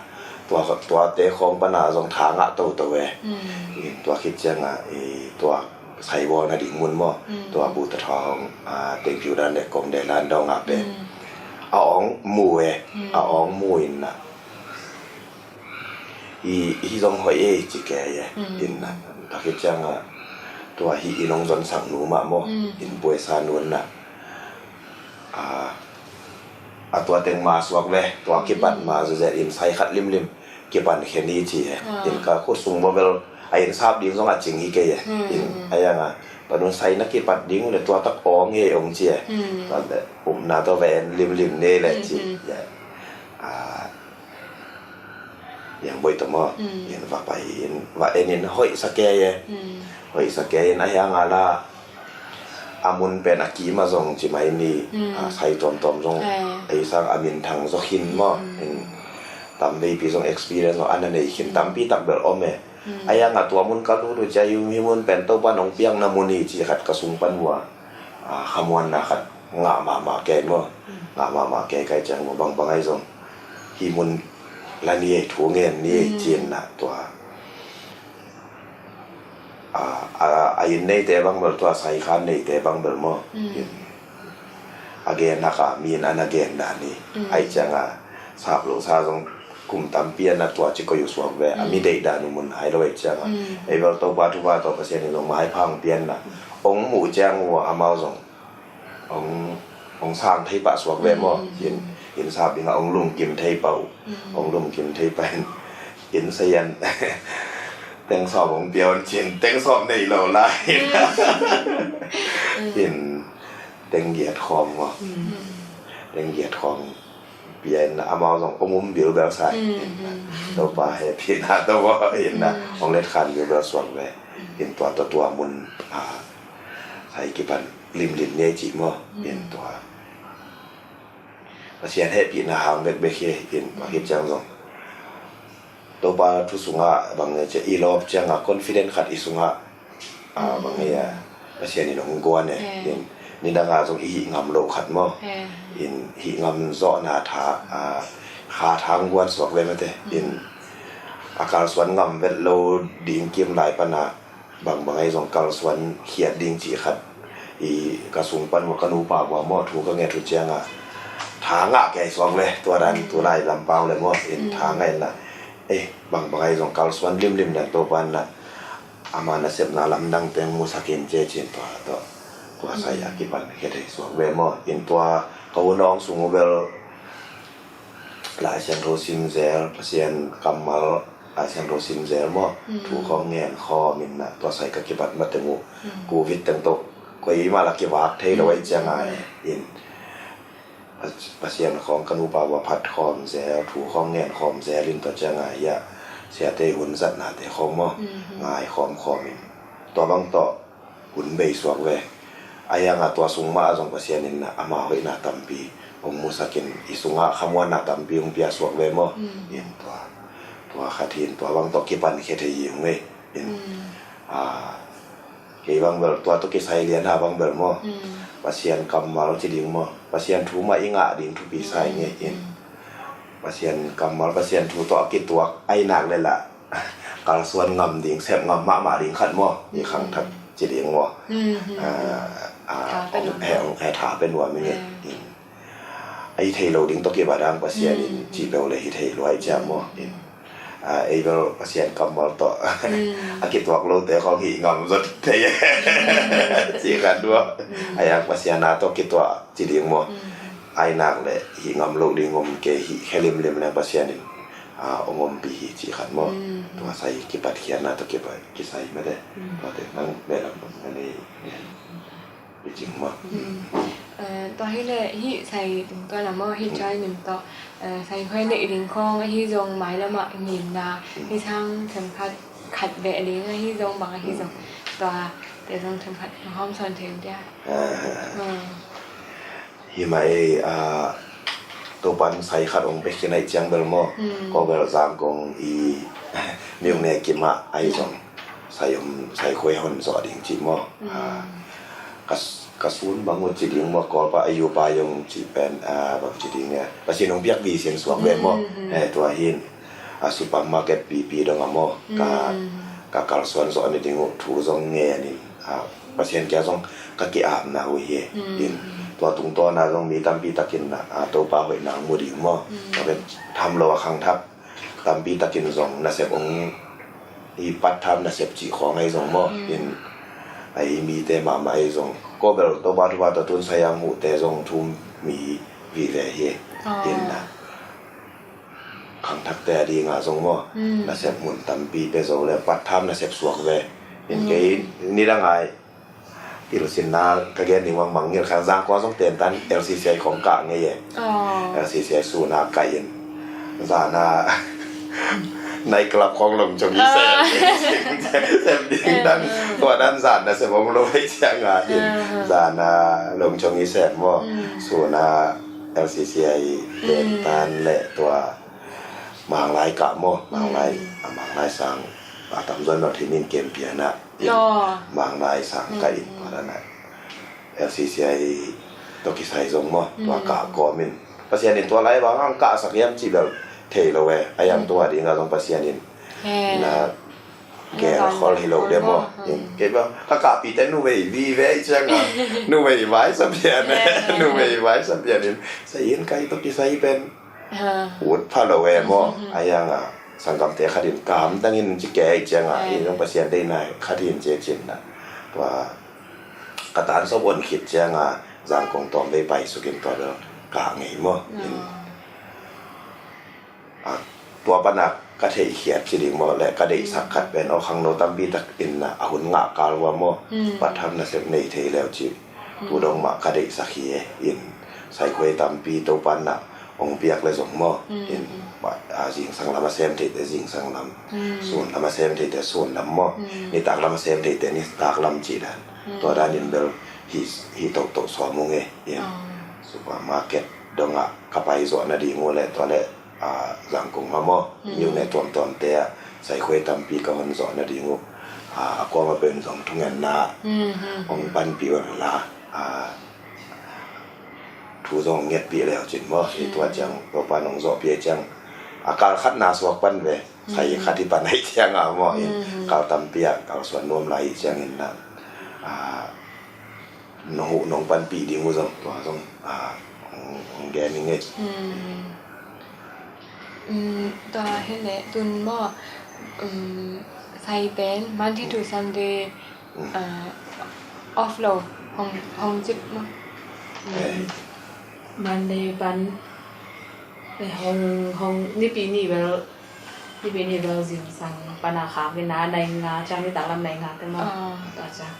Tua, tuate khawng pana zong tha ngah toto e. Mm. In tua khit ciangah, i, tua sai bawlna ding mun maw? Mm. Tua bu ta tha hong, a, tengpiu dan le kong de lan dong a pen. Mm. A ong mu e, mm, a ong mu in na. I, hi zong hoih e ci kei e. Mm. In na. Tua khit ciangah tua hi i nong zon sang nu mah maw? Mm. In puai sa nun na. A, a tua teng ma suak ve, tua kipat ma zuzet in sai khat limlim kipan khen i ci e. Ah. In ka khut sung maw bel, a inn sap ding zong a cing hi kei e. Mm, in, mm, a yang a, panun sai na kipat ding le tua tak ong e ong ci e. Mm. Tua le, upna tawh ve en limlim ne le ci. Mm, mm. Ya. A, yang boi tawh maw. Mm. In va pai in, va en in hoih sa kei e. Mm. Hoih sa kei in a hiang a la a mun pen a kim a zong ci mai ni, mm, a, sai tuamtuam zong, eh, ei sang a minthang zaw khin maw. Mm. In tam veipi zong experience lo, a na nei khin tampi tak bel om e. Mm. A yang a tua mun ka lut uh cia hi, hi mun pen Topa nong piakna mun hi ci khat ka sung pan uh a, a, khamuanna khat ngah mahmah kei maw. Mm. Ngah mahmah kei kai ciang maw, bangbang ai zong hi mun la ni ei, thu ngen ni ei, mm, ci in na tua. A, a, a inn neite bang bel tua, sai khan neite bang bel maw. Mm. In a gen hak a, mi in a na gen dan hi. Mm. Ai ciang a, sap lo sa zong kum tampi a na tua ci koi uh suak ve. A mi, mm, deih dan uh mun hai lo ai ciang a. Mm. Ei bel Topa thupha tawh Pasian in zong maipha hong pian na. Ong muh ciang uh a amau zong ong, ong sang thei pah suak ve maw. Mm. In, inn sap ding a ong lungkim thei pah uh. Mm. Ong lungkim thei pah in, in sayan teng sawm ong pia un cin, teng sawm nei lo lai. Mm. In teng giat khawm maw. Mm. Teng giat khawm pia in amau zong ong um bilbel sa. Mm, mm. Topa hehpihna tawh maw in na, mm, ong letkhan bilbel suak ve. Mm. In tua tawh tua mun, a, sai kipan limlim ngei cih maw. Mm. In tua Pasian hehpihna hang bekbek hi. In tua khit ciang zong Topa thu sungah bang nge ci a, i lawp ciangah confident khat i sungah, a, bang nge a, Pasian in hong guan e. Eh. In nidangah zong i hih ngam loh khat maw. Eh. In hih ngam zawhna tha, a, kha tha hong guan suak ve mate. Mm. In a kalsuan ngam vet lo ding kim lai panah bangbang ai zong kalsuan khiat ding cih khat i ka sung pan uh a, ka nupa uh a maw, thu ka nget uh ciangah tha ngah kei suak ve, tua dan tu lai lampau le maw, in tha ngah in na, eh, bangbang ai zong kalsuan limlim dan Topa in na, ama nasepna lamdang teng musak in ci a cin tua tawh, tua sai a kipan khia thei suak ve maw, in tua ka hun awng sung uh bel Lai Siangtho sim zel, Pasian kammal, Lai Siangtho sim zel maw, mm, thu khawng ngen khawm in na, tua sai ka kibat mateng uh, mm, Covid teng tawh koimah la kivak thei lo ai ciang a, mm, in Pas-, Pasian khawng ka nupa uh a phat khawm zel, thu khawng ngen khawm zel in tua ciang a, hiah siate hun zatnate khawng maw, mm, ngai khawm khawm in tua bang tawh hun bei suak ve. A hiangah tua sung mah ah zong Pasian in na ama hoihna tampi hong musak in, i sungah khamuanna tampi hong pia suak ve maw. Mm. In tua, tua khat hi in tua bang tawh kipan khia thei hi hong ei. In, mm, a, kei bang bel tua tawh kisai lian a bang bel maw. Mm. Pasian kammal ci ding maw. Pasian thu mah i ngah ding thupi sa ing ei in. Mm. Pasian kammal, Pasian thu tawh a kituak ai nak le lah kalsuan ngam ding, sep ngam mahmah ding khat maw, i khangthak ci ding maw. Mm, mm, ah, mm. Ah, tha pe nuam. Hong, hong, hong, tha pe nuam ing ei. Mm. Mm. A hi thei lo ding tawh kibat ang Pasian in, mm, cih lo le hi thei luai ciam maw. Mm. In, ah, ei bel Pasian kammal tawh. Mm. A kituak lote khawng hih ngam zaw thei. Mm. Cih khat dua. Mm. A hiang Pasian a tawh kituak ci ding maw. Mm. Ai nak le hih ngam lo ding om kei, hih khe limlim le Pasian in, ah, hong ompih hi cih khat maw. Mm. Tua sai kipatkhiatna tawh kipat kisai mate. Mm. Tuate nang behlap bang a nei. Cing maw. Tua hi leh hih sai tungtawn a maw, hih join in tawh sai khuai neih ding khawng ahi zong mailam ah ngimna hih sang themkhat khat veh ding ahi zong bang ahi zong tua te zong themkhat hawm sawn thei dia. Hi mah ei, Topan sai khat hong pia khin ahih ciang bel maw, ko bel Zangkong i miung ne kim ah ahi zong sai om, sai khuai hon zawh ding cih maw. Ka sun bang uh ci ding maw, Kawlpa a yupa yong ci pen bang ci ding e, Pasian hong piak vision suak ve maw. Tua hin a supermarket pipi dong a maw, ka, ka kalsuan zawh na ding uh thu zong ngen in, Pasian kia zong ka ki-apna uh hi. In tua tungtawn a zong mi tampi takin Topa hoihna mu ding maw. Tua pen tham lo a khangthak tampi takin zong nasep hong i pat tham nasep cih khawng ahi zong maw. In a i mite mahmah ahi zong ko bel Topa thupha tawh tun sai a muhte zong thum mi vive hi. In na khangthakte a dingah zong maw, nasep mun tampi pia zo le pat tham nasep suak ve. In kei nidang ai pilsinna ka gen ding mangmang ngil khang Zangkong zong tentan L C C I khong kah ngei e. L C C I suna kah in zana night club khong lawng chung i sem, sem ding dan, tua dan zana sem om lo hei cianga in zana lawng chung i sem maw. Suna L C C I tentan le tua Manglai kah maw, Manglai, a Manglai sang a tamzaw no thimin kem piana in Manglai sang kah in tua dana L C C I tawh kisai zong maw, tua kah kawmin Pasian in tua lai bang ang kahsak hiam ci bel thei lo e. A yang tua dinga zong Pasian in na gel khol hi lo de maw. Kei bang ka kahpite numei vive i cianga numei vai sa pian e. Numei vai sa pian in sai in kai tawh kisai pen ut pha lo e maw. A yanga sanggamte khat in ka hamtangin ci kei cianga i zong Pasian deihna khat in ci cinna. Tua ka tan sawp on khit cianga Zangkong tawm vei paisukin tua bel kah ngei maw. In tua pana ka theihkhiat ci ding maw le ka deihsak khat pen aw khangno tampi tak in na a hun ngah kal ua maw. Patham nasep nei thei leu ci tu dong mah ka deihsak hi e. In sai khuai tampi Topan na hong piak le zong maw. In zingsang lam a sem theite zingsang lam, sun lam a sem theite sun lam maw, nitak lam a sem theite nitak lam ci dan. Tua dan in bel hi, hi tohtoh sawm ung e. In supermarket dongah ka pai zawh nading uh le tua le Zangkong ah maw, miune tuamtuamte ah sai khuai tampi ka hon zawh nading uh. A kuama pen zong thungenna hong panpih un la, thu zong ngetpih leu cin maw. Hi tua ciang Topa nong zawhpih ciang a kal khatna suak pan ve, sai khat hi pan ahi cianga maw. In kal tampi ah kalsuan nuam lai hi ciangin na nong uh nong panpih ding uh zong tua zong hong gen ing e. Tua hi leh tun maw, sai pen Monday to Sunday off lo, hong, hong cip maw. Monday pan hong, hong nipi ni bel Nipi ni bel zingsang pana khak in na nai nga ciang nitak lam nai nga te maw. Tua ciang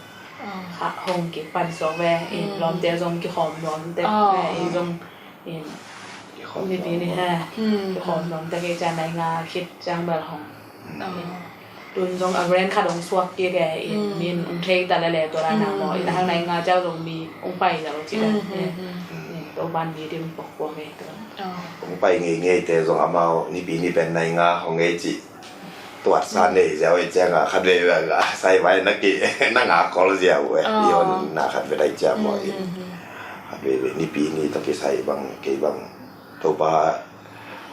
khak hong kipan suak ve. I lawmte zong kikhawm nuam tek ve. I zong nipi ni he kikhawm nuam tek i ciang nai nga khit ciang bel hong. Tun zong a grand khat hong suak kik e. In min hong thei ta lele tua la na maw. In a hang nai nga ciang zong mi hong pai lo ci le. Topan mi dim pok pok e tua. Hong pai ngeingei te zong amau nipi ni pen nai nga hong ngei cih tuatsa nei ziau e cianga khat veve a sai vai na ki na nga kol ziau e. I honna khat ve dai ciang maw. In khat veve nipi ni tawh kisai bang kei bang Topa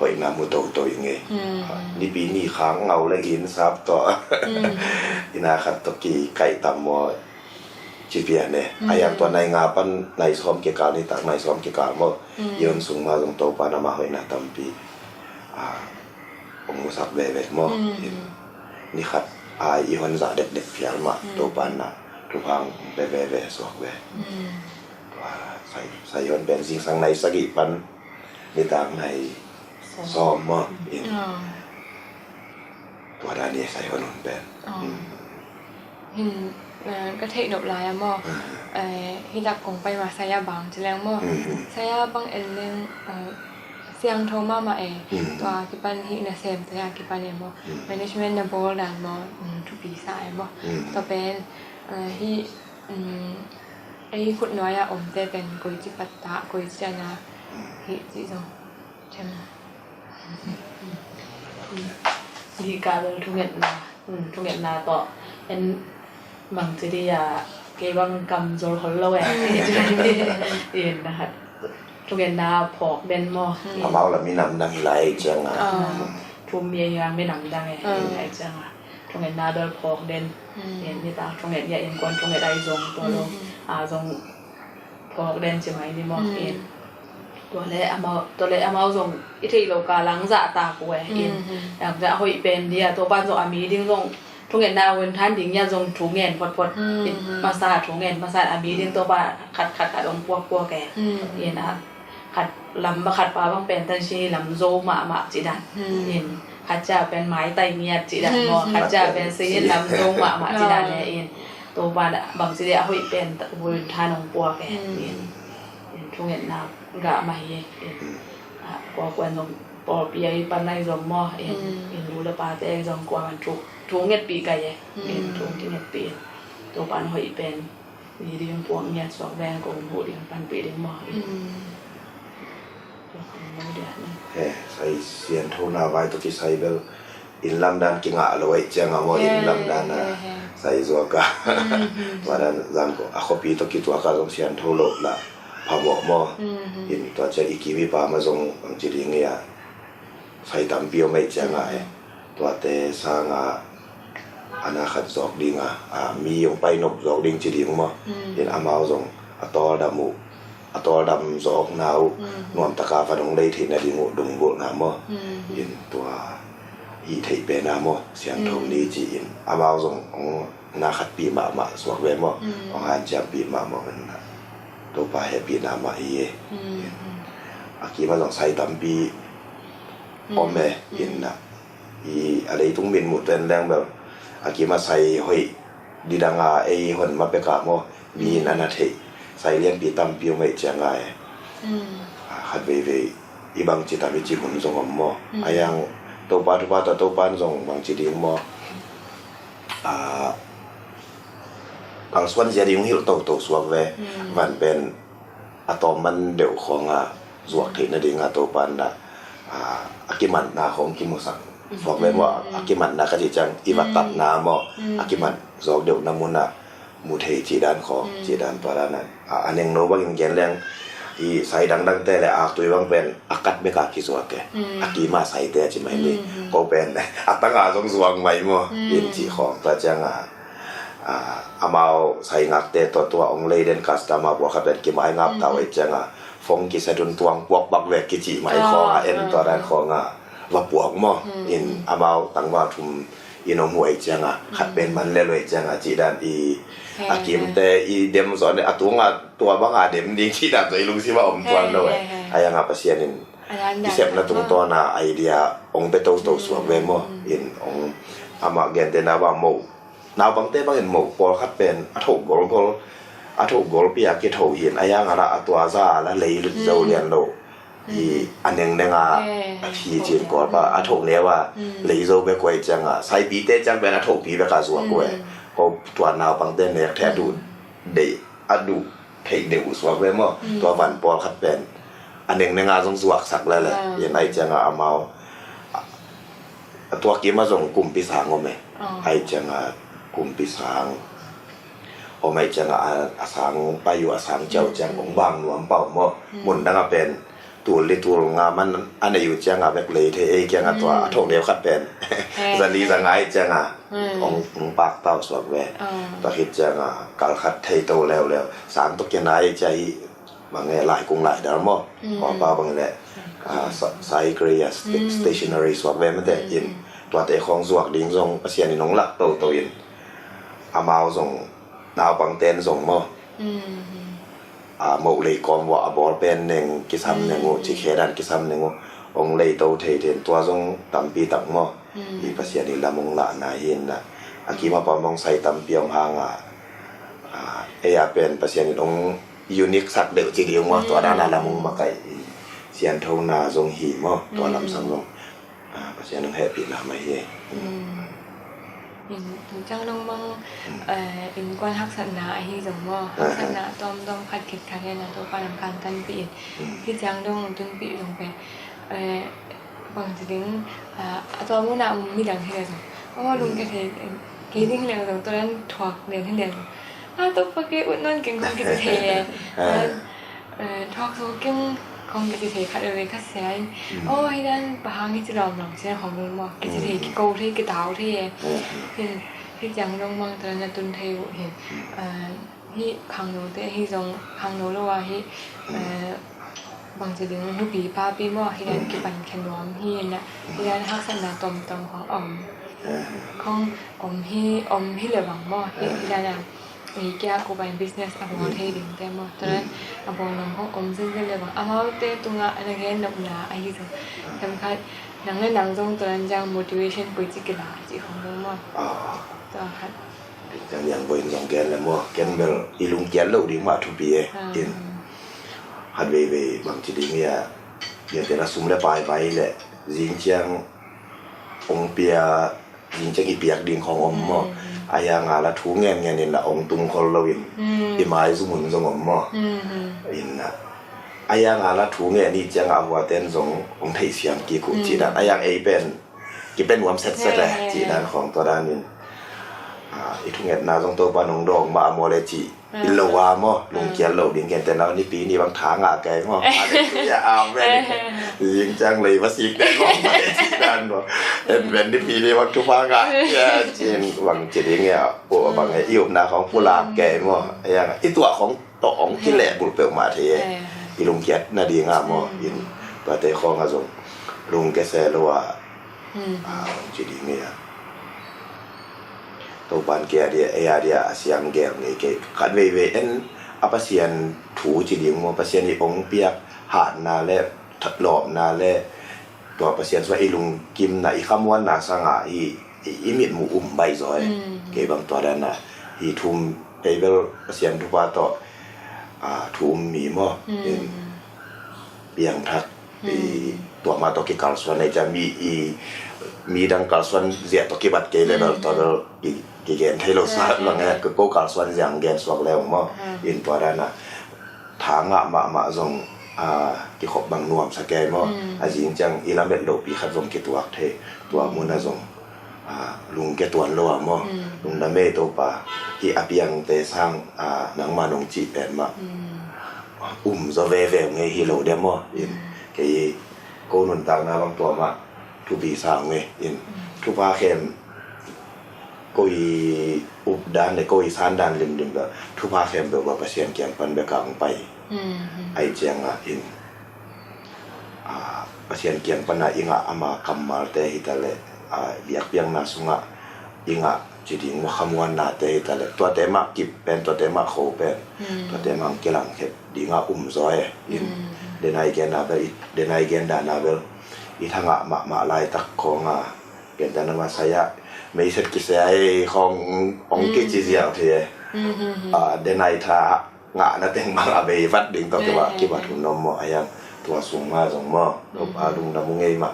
hoihna mu toto i ngei. Nipi ni khang ngau le in sap tawh ina khat tawh kikaih tam maw. Ci pian e. A yang tua nai nga pan nai sawm kikal, nitak nai sawm kikal maw. I hon sung ma zong Topa na ma hoihna tampi hong musak veve maw. In ni khat a i hon zah dekdek phial mah Topa na thupha hong pe veve suak ve. Tua sai, sai hon pen zingsang nai sagih pan nitak nai sawm maw. In tua dan i sai hon hon pen. Hin, eh, ka theih nop lai a maw. Eh, hi lak kong pai ma saya bang ci leng maw. Saya bang en leng, eh, siangtho mahmah e. Tua kipan hi nasemte a kipan e maw. Management na bawl dan maw, mm, thupi sa e maw. Tua pen, eh, hi, mm, ei khut nuai a omte pen koici patta, koici ana hi ci zong. Cem. Hi ka bel thungetna, mm, thungetna tawh en bangci di a, kei bang kam zol hol lo e. In na hat thungetna phawk den maw. Amau la minam dang hi lai ciang a. Thum mi a hiang minam dang e, in lai ciang a thungetna bel phawk den. In nitak thunget ya, innkuan thunget ai zong tua lo a zong phawk den ci mai ni maw. In tua le amau, tua le amau zong i theih lo ka lang zahtak uh e. In lang zah hoih pen dia, tua pan zong a mi ding zong thungetna hun than ding ya zong thungen photphot. In masa thungen masa a mi ding tua pa khat khat khat ong puakpuak e. In a khat lam ba khat pa bang pen tan si lam zo mahmah ci dan. In khat cia pen maitai ngiat ci dan maw, khat cia pen si lam zo mahmah ci dan e. In tua pa bang ci dia a hoih pen hun than ong puak e. In, in thungetna gah mah hi. In a kua kuan zong pawlpi a i pan ai zong maw. In, in lu le pate zong kua man thu, thungetpih kai e. In thu kingetpih in tua pan hoih pen ni ding puak ngiat suak veng kong buh ding panpih ding maw. In tua kong buh dia ni. He, sai sianthona vai tawh kisai bel inn lamdan kingah lo aih ciang a maw. Inn lamdan a sai zuak a. Tua dan zan ko a khuapi tawh kituak a zong siantho lo la phamawh maw. In tua ciang i kim i pam a zong bangci ding ia sai tampi om aih ciang a e. Tuate sang a ana khat zawk ding a, a mi hong pai nop zawk ding ci ding maw. In amau zong a tawldam uh, a tawldam zawkna uh nuamtaka van hong lei theihna ding uh lunggulhna maw. In tua hih theih pena maw, siangtho ni ci in amau zong hong na khatpih mahmah suak ve maw. Hong hanciampih mahmah ve na. Topa hehpihna mah hi e. A kim a zong sai tampi om e. In na i a leitung min muh ten leng bel a kim a sai hoih didang a ei hon ma pek a maw, mi in ana theih sai lianpi tampi om aih ciang a e. Khat veivei i bangci tam i ci hun zong om maw. A yang Topa thupha tawh Topa in zong bangci ding maw. A, kalsuan zia ding hilh toto suak ve. Van pen a tawm man deuh khawng a zuak theih nading a Topa in dah, a, a kimanna khawng kimusak suak ve maw. A kimanna ka cih ciang i va tatna maw, a kiman zawk deuhna mun ah mu thei cih dan khawng, cih dan tua dan a, a nengno bangin gen leng i sai dangdangte le aktui bang pen a kat bek a kizuak e. A kim a saite a ci mai ni. Ko pen a tang a zong zuak mai maw. In cih khawng tua ciang a, a, amau sai ngakte tawh tua ong lei den customer buak kha pen kimai ngap tau e ciang a, phone kiset un tuang puak bak vek kici mai khawng a, en tua dan khawng a va puak maw. In amau tangval thum in ong huai ciang a, khat pen man le luai ciang a, cih dan i a kimte i dem zaw ne a tung a tua bang a dem ding cih dan zaw i lungsim a om tuan lo e. A yang a Pasian in i sepna tungtawn a idea ong pe toto suak ve maw. In ong amah gente na bang mo naupangte bangin mo pawlkhat pen a tho golgol, a tho golpi a kitho hi in a yang a la a tua za a la lei zo lian lo. I a nengneng a a thi cin kawlpa a tho neu a lei zo bek kuai ciang a saipite ciang pen a thopi bek a zuak kuai. Ko tua naupangte nek thei a duh deih a duh theih deuh uh suak ve maw. Tua van pawlkhat pen a nengneng a zong zuaksak lele. In ai ciang a amau a tua kim a zong kumpi sang om e. Ai ciang a kumpi sang om ai ciang a, a sang pai uh a sang ciau ciang ong bang nuam pau maw. Mun dang a pen tul li tul nga man a nei uh ciang a bek lei thei ei kiang a tua a tho neu khat pen zali za ngai ciang a ong, ong pak tau suak ve. Tua khit ciang a kal khat thei to leuleu sang to kia nai cia hi. Bang e lai kung lai dal maw. Kawlpa bang le, a, sa-, sai kre a sta-, stationery suak ve mate in tuate khawng zuak ding zong Pasian in ong lak toto in amau zong naupang ten zong maw. A, moh lei kawm vua a bawl pen neng kisam neng uh, cikhe dan kisam neng uh ong lei to thei ten tua zong tampi tak maw. I Pasian i lam ong lahna hi in na A kim a pam hong sai tampi hong hang a, a, ei a pen Pasian in hong unique sak deuh ci ding maw, tua dan a lam hong makaih i sianthona zong hi maw, tua lam sang zong, a, Pasian hong hehpihna mah hi. Inn, inn ciang dong bang, eh, innkuan haksatna ahi zong maw, haksatna tuamtuam khat khit khat hi na, Topa lam kantanpih in, hi ciang dong tunpih zong pen, eh, bangci ding, ah, a tua muna um midang hi le zong, aw, lungkia thei, kei ding hi le zong, tua dan thuak lian hi le zong, a, Topa kei ut nawn keng khong kici thei e. Ah, eh, thuak zo keng khong kici thei khat veve khat sia in, aw, hi dan bang hang hici lawm lawm sia khong ding maw, kici thei, kiko thei, kitau thei e. Hi, hi ciang dong bang tua dan a tun thei uh hi. Ah, hi khangnote, hi zong khangno lo a hi, eh, bangci ding nupi papi maw, hi dan kipan khe nuam hi na, hi dan haksatna tomtom khong om. Khong om hi, om hi le bang maw, hi, hi dan a, ei kia ko bai business a bawl thei ding te maw, tua dan a bawl nuam khong om zenzen le bang, amaute tungah na gen nopna ahi zong, themkhat, nang le nang zong tua dan ciang motivation koi ci kila ci khong ding maw. Tua khat. Ken yang boin zong gen le maw, ken bel i lungkiat loh ding mah thupi e. In, khat veivei bangci ding ia, gentehna sum le pai vai le, zing ciang hong pia, zing ciang i piak ding khong om maw. A yang a la thu ngen ngen in la hong tung khol lo in, i maizum un zong om maw. In na, a yang a la thu ngen i ciang a huaten zong hong theihsiam kik uh ci dan, a yang ei pen kipen nuam setset e, cih dan khong tua danin, ah, i thungetna zong Topa nong dawng mah a maw le cih i lo a maw, lungkial lo ding, gentehna nipi ni bang tha ngah kei maw. Hallelujah, amen. Zing ciang lei va sik kei maw, cih dan maw. En pen nipi ni bang thupha ngah kei, cin bang ci ding ia, aw bang e, i upna khong pulak kei maw. Ia i tuah khong tawh hong kilehbulh peuhmah thei e. I lungkiat nading a maw, in tuate khawng a zong lungkia se lo a, a, hong ci ding e a. Topan kei a dia, ei a dia a siang gel ngei kei. Khat veivei en a Pasian thu ci ding maw, Pasian i hong piak hatna le lawpna le tua Pasian sua i lungkimna, i khamuanna sangah i, i, i mitmuh um baih zaw e. Kei bang tua dan a, i thu um, ei bel Pasian thupha tawh, a, thu um mi maw. In piangthak, i, tua mah tawh kikalsuan ei ciang mi, i, midang kalsuan ziah tawh kibat kei le bel tua bel i, kigen thei lo sa bang e, ko kalsuan ziang gen suak le ung maw. In tua dan a tha ngah mahmah zong, a, kikhop bang nuamsa kei maw. A zing ciang i lamet lopi khat zong kituak thei. Tua mun a zong, a, lungkia tuan lo a maw. Lungdam e Topa, hih a piangte sang, a, nangma nong cih pen mah um zaw veve ngei hi lo dia maw. In kei ko nuntakna bang tua mah thupi sa ngei. In thupha khem ko i updan le ko i sandan limlim bel thupha khempeuh bel Pasian kiang pan bek a hong pai. Ahi ciangah in, a, Pasian kiang pana i ngah ama kammalte hi ta le, a, biakpiakna sungah i ngah ci ding maw, khamuannate hi ta le, tuate mah kip pen, tuate mah kho pen, tuate mah hong kilangkhep dingah um zaw e. In denai genna bel, denai gen dana bel i thangah mahmah laitak khawng a, gentehna mah sai-ah meiset kisai khawng hong kici ziau thei e. A, denai tha ngahna teng bang a bei vat ding tawh kibat, kibat hun om maw, a yang tua sung mah zong maw, a lungdam uh ngei mah.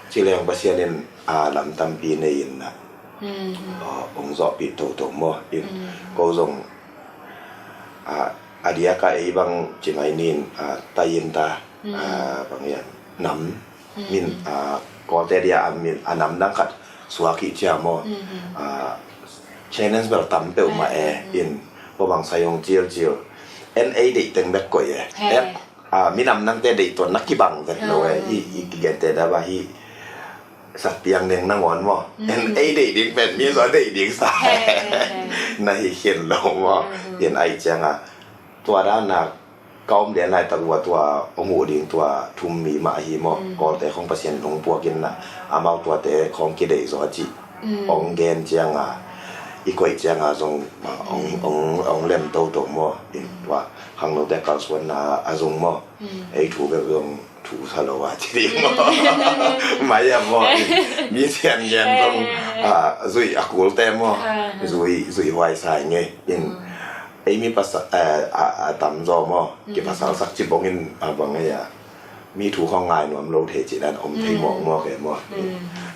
Ci leng Pasian in, a, lam tampi nei in na, a, hong zawhpih toto maw. In ko zong, a, a diak a ei bang ci mai nin, a, tai in ta, a, bang hiam, nam min, a, Kawlte dia a min, a nam dang khat suak hi cia maw. A, challenge bel tam peuhmah e. In ko bang sai hong cilcil en ei deih teng bek koih e. Et, a, minam nangte deih tuan na kibang vet lo e. I, i kigente da ba hi satpiang neng nangawn maw. En ei deih ding pen mi zaw deih ding sa na hi khin lo maw. In ahi cianga tua dana ka om lian laitak uh a tua hong uh ding tua thu um mi mah ahi maw. Kawlte khong Pasian in hong puak in na, amau tuate khong kideih zaw a cih hong gen cianga i koih cianga zong, ah, ong, ong, ong lem toto maw. In tua khangnote kalsuanna a zong maw. Ei thu bek zong thu sa lo a ci ding maw. Mai a maw. In mi sian ngian zong, ah, zui a kulte maw. Zui, zui huai sa i ngei. In ei mi pasa, eh, a, a tamzaw maw, kipasalsak ci bongin a bang ei a mi thu khong ngai nuam lo thei ci dan om thei mawkmawk e maw.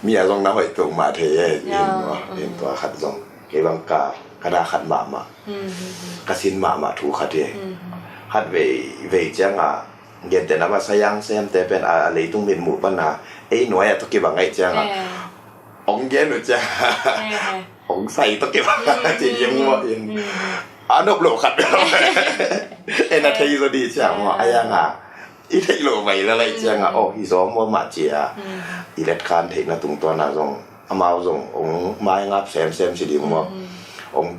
Mi a zong na hoih peuhmah thei e. In maw, in tua khat zong kei bang ka, ka da khat mahmah, ka sin mahmah thu khat hi. Khat vei, vei cianga gente na masa yang semte pen a, a leitung mitmuh pana ei nuai a tawh kibang aih cianga ong gen uh cianga ong sai tawh kibang a ci ding maw. In a nop lo khat bel en a thei zaw di ciang maw. A yanga i theih loh vai lalaih cianga aw hi zaw maw mah cia i letkhan theihna tungtawna zong amau zong ong maingap semsem ci ding maw. Ong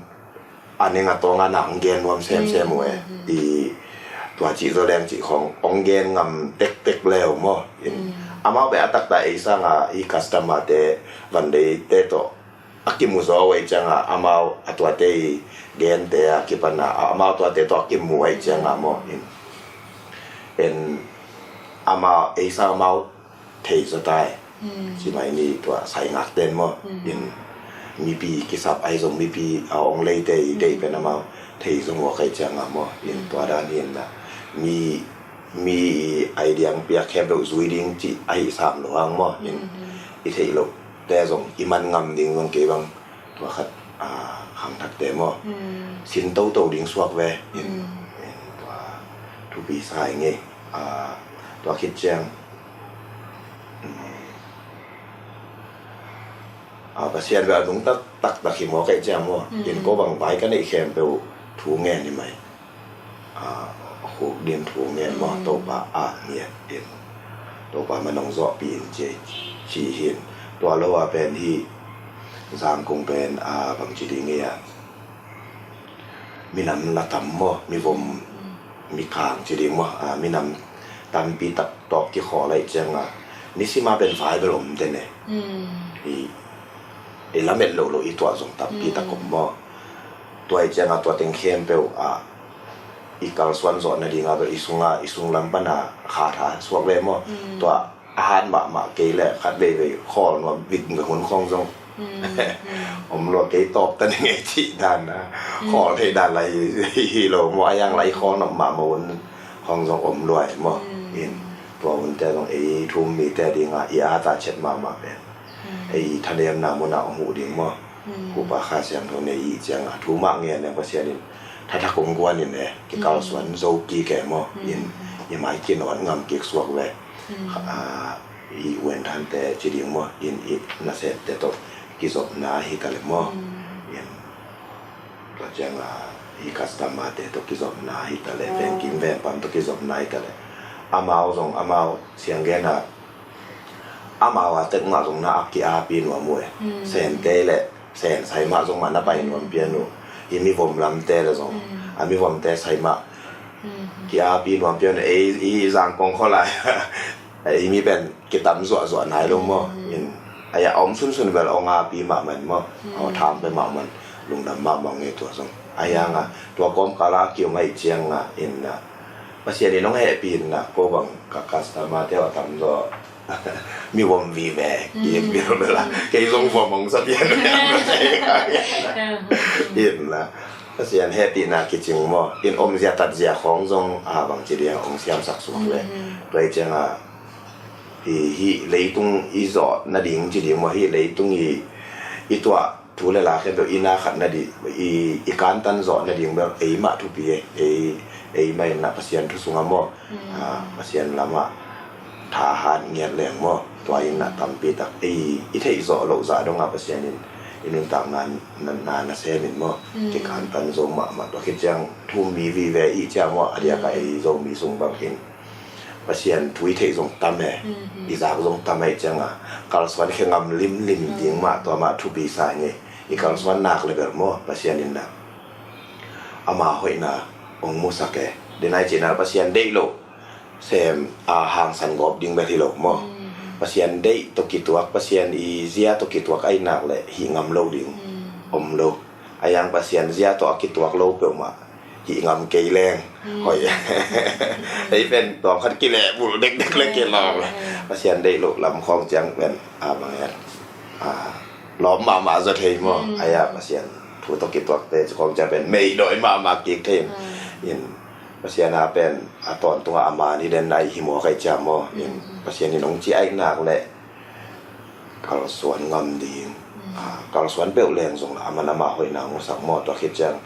a ning a tawnga na ong gen nuam semsem uh e. I tua cih zaw leng cih khong ong gen ngam tektek leu maw. In amau beh a takta ei sanga i customer te vandeite tawh a kimu zaw uh ei cianga amau a tuate i gente a kipana amau tuate tawh a kimu ei cianga maw. In en amau ei sang amau thei zaw tai. Ci mai ni tua sai ngak ten maw. In mipi kisap ahi zong mipi a ong leite i deih pen amau thei zong uh kai cianga maw. In tua dan hi in na mi, mi i ai diang piak khempeuh zui ding cih ahi sam lo hang maw. In i theih loh te zong i man ngam ding zong kei bang tua khat, ah, khangthakte maw. Sin toto ding suak ve. In, in tua thupi sa i ngei. Ah, tua khit ciang, ah, Pasian bel a nungta taktak hi maw kaih ciang maw. In ko bang vai ka neih khempeuh thu ngen hi mai. Ah, khuk din thu ngen maw. Topa ah ngiat in Topa man ong zawhpih in ci, ci hin. Tua lo a pen hi Zangkong pen, ah, bang ci ding hi a minam la tam maw, mivom, mikang ci ding maw, ah, minam tampi tak tawh kikhawl aih cianga nisima pen vai bel om den e. I, i lamet loh loh i tuah zong tampi tak om maw. Tua i cianga tua teng khempeuh ah i kalsuan zawh nadinga bel i sunga, i sunglam pana khatha suak ve maw. Tua a hat mahmah kei le khat veivei khawl nuam vik nga hun khong zong om lua kei tawp ta ni ngei cih dan a khawl thei dan la hi, hi lo maw. A yang la i khawl nuam mahmah hun khong zong om lua e maw. In tua hunte zong ei thu-um mite dinga i ata chet mahmah pen ei thanemna muna om uh ding maw. Kupa Kha Siangtho nei i cianga thu mah ngen e Pasian in thathak ong guan in e kikalsuan zo kik e maw. In i mai kinawt ngam kik suak ve. Ah, i uenthante ci ding maw, in i nasepte tawh kizopna hi ta le maw. In tua cianga i customer te tawh kizopna hi ta le, vengkim vengpam tawh kizopna hi ta le amau zong amau sianggena amau a tek mah zong na a ki-api nuam uh e. Sente le sen sai mah zong mah na pai nuam pian uh. I mivom lamte le zong a mivomte sai mah ki-api nuam pian uh. Ei i Zangkong khualai ei mi pen kitam zuahzuah nai lo maw. In a ya om sunsun bel ong api mahmah in maw. Ong tham pe mahmah in lungdam mahmah ong e tua zong. A yanga tua kawmkala a kiom aih cianga in na Pasian in ong hehpih in na ko bang ka customer te a tamzaw mivom vive kik bel bela kei zong vom ong sa pian. In na Pasian hehpihna kicing maw. In omzia tatzia khawng zong a bangci diang ong siamsak suak le. Tua i cianga hi, hi leitung i zawh nading ci ding maw, hi leitung i, i tuah thu le la khempeuh i na khat nading, i, i kantan zawh nading bel ei mah thupi e. Ei, ei mah in na Pasian thu sunga maw. Ah, Pasian lamah thahat ngiat leng maw. Tua in na tampi tak ei i theih zawh loh zah donga Pasian in i nuntakna na, na, na sem in maw. Kikantan zo mahmah tua khit ciang thu-um mi vive i cia maw, a diaka ei Zomi sung bang hin Pasian thu i theih zong tam e. I zak zong tam e i cianga kalsuan khe ngam limlim ding mah tua mah thupi sa i ngei. I kalsuan nak le bel maw Pasian in na ama hoihna ong musak e. Denai cina Pasian deih lo sem a hangsan gawp ding bel hi lo maw. Pasian deih tawh kituak, Pasian i zia tawh kituak aih nak le hih ngam lo ding om lo. A yang Pasian zia tawh a kituak lo peuhmah hih ngam kei leng hoih. Ei pen tawm khat kilehbulh dekdek le kilawm. Pasian deih loh lam khawng ciang pen a bang hian a lawm mahmah zaw thei maw. Aia Pasian thu tawh kituakte khawng ciang pen meidawi mahmah kik thei. In Pasian a pen a tawntungah a man hi den a i hi maw kai ciam maw. In Pasian in hong ci aih nak leh kalsuan ngam ding. Kalsuan peuh leng zong la a man amah hoihna hong musak maw. Tua khit ciang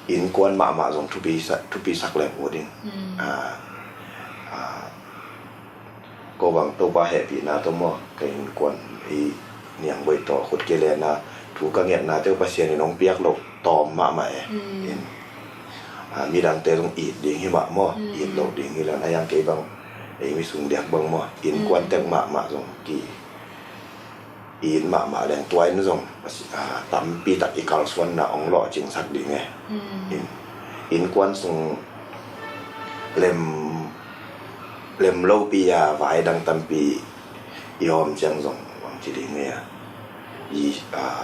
innkuan mahmah zong thupisak leng uh ding. Ko bang Topa hehpihna tawh maw ka innkuan i niangboi tawh khut kilenna thu ka ngetna teuh Pasian in hong piak loh tawm mahmah e. In midangte zong it ding hi mah maw. It loh ding hi lan a yang kei bang ei mi sung diak bang maw innkuan tek mahmah zong ki it mahmah leng tua in zong tampi tak i kalsuanna hong lawhcingsak ding e. Innkuan sung lem lem lopi a vai dang tampi i om ciang zong bang ci ding e. I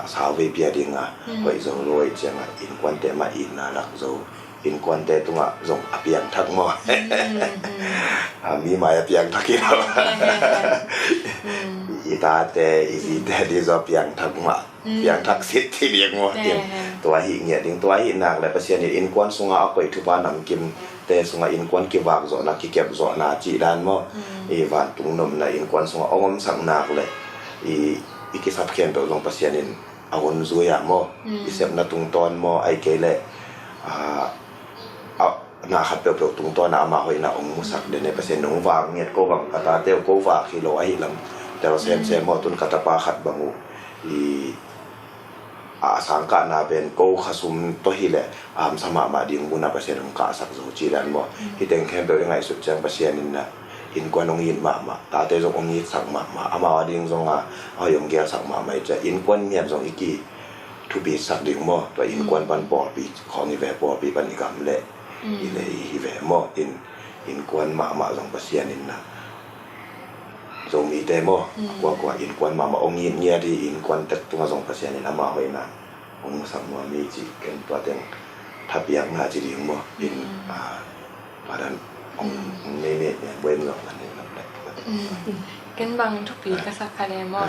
sau vei pia ding a hoih zo lo ei ciang a innkuante mah itna lak zo. Innkuante tungah zong a piangthak maw. A mi mai a piangthak hi lo. I tate i zite di zaw piangthak mah piangthak sit hi ding maw. Tua hi ngiat ding tua hi nak le Pasian in innkuan sungah a koih thupha namkimte sungah innkuan kivak zawhna kikep zawhna cih dan maw. I vantung nopna innkuan sungah hong omsak nak le i kisap khempeuh zong Pasian in a hun zui ah maw. I sepna tungtawn maw ai kei leh na khat peuhpeuh tungtawn ah amah hoihna hong musak den e. Pasian in hong vak ngiat ko bang ka tate uh ko vak hi lo ahi lam tel semsem maw. Tun ka tapa khat bang uh i a sangkahna pen ko khasum tawh hi leh a hamsa mahmah ding mun ah Pasian hong kahsak zo ci dan maw. Hi teng khempeuh i ngaihsut ciang Pasian in na innkuan hong it mahmah tate zong hong itsak mahmah amau a ding zong a a hoih hong gelsak mahmah i ciah innkuan ngiat zong i ki thupisak ding maw. Tua innkuan pan pawlpi khawng i ve pawlpi pan i gam leh i lei hi ve maw. In innkuan mahmah zong Pasian in na Zomite maw a kuakua innkuan mahmah hong it ngiat hi. Innkuan tek tungah zong Pasian in amah hoihna hong musak nuam hi cih ken tua teng thapiakna ci ding maw. In tua dan hong nei met nia buai zong kan nei lam leh. Ken bang thupi ka sak kha le maw.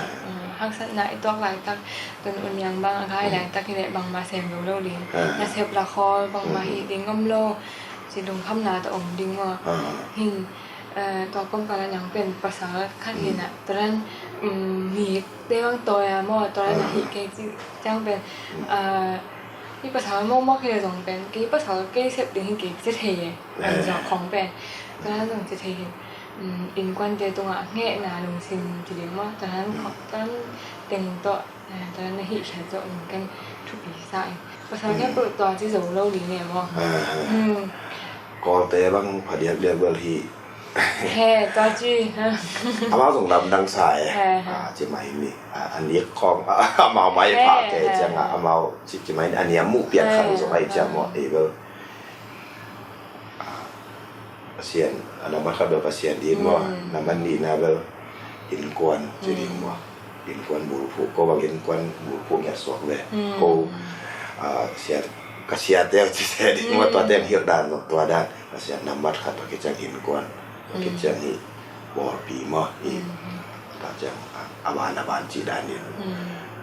Haksatna i tuak laitak tun uniang bang a kai laitak hi leh bangmah sem lo lo ding. Na sep la khawl bangmah hi ding om lo. Ci lungkhamna ta om ding maw. Hin tua kawmkal a nang pen pasal khat hi na tua dan mi te bang tawi a maw tua dan a hih kei ci ciang pen i pasal mawkmawk hi le zong pen kei pasal kei sep ding hi kei ci thei e. An zong khawng pen tua dan zong ci thei hin innkuante tungah ngehna lungsim ci ding maw tua dan teng tawh tua dan na hih khiat zawh in kan thupi sa in pasal khempeuh tua ci zo lo ding e maw. Kawlte bang phadiak diak bel hi. He tua ci. Amau zong lamdang sa e. Ci mai ni a nik khawng amau mai pha ke ciangah amau ci mai ni a niam muh pian khat zong ai ciang maw ei bel. Pasian a nambat khat bel Pasian din maw. Nambat nihna bel innkuan ci ding maw. Innkuan bulphuh ko bang innkuan bulphuh ngiat suak ve. Ko ka siate ci se ding maw tua teng hilh dan maw tua dan. Pasian nambat khat tua kiciang innkuan tua kiciang hi pawlpi maw hi. Tua ciang a ban a ban ci dan in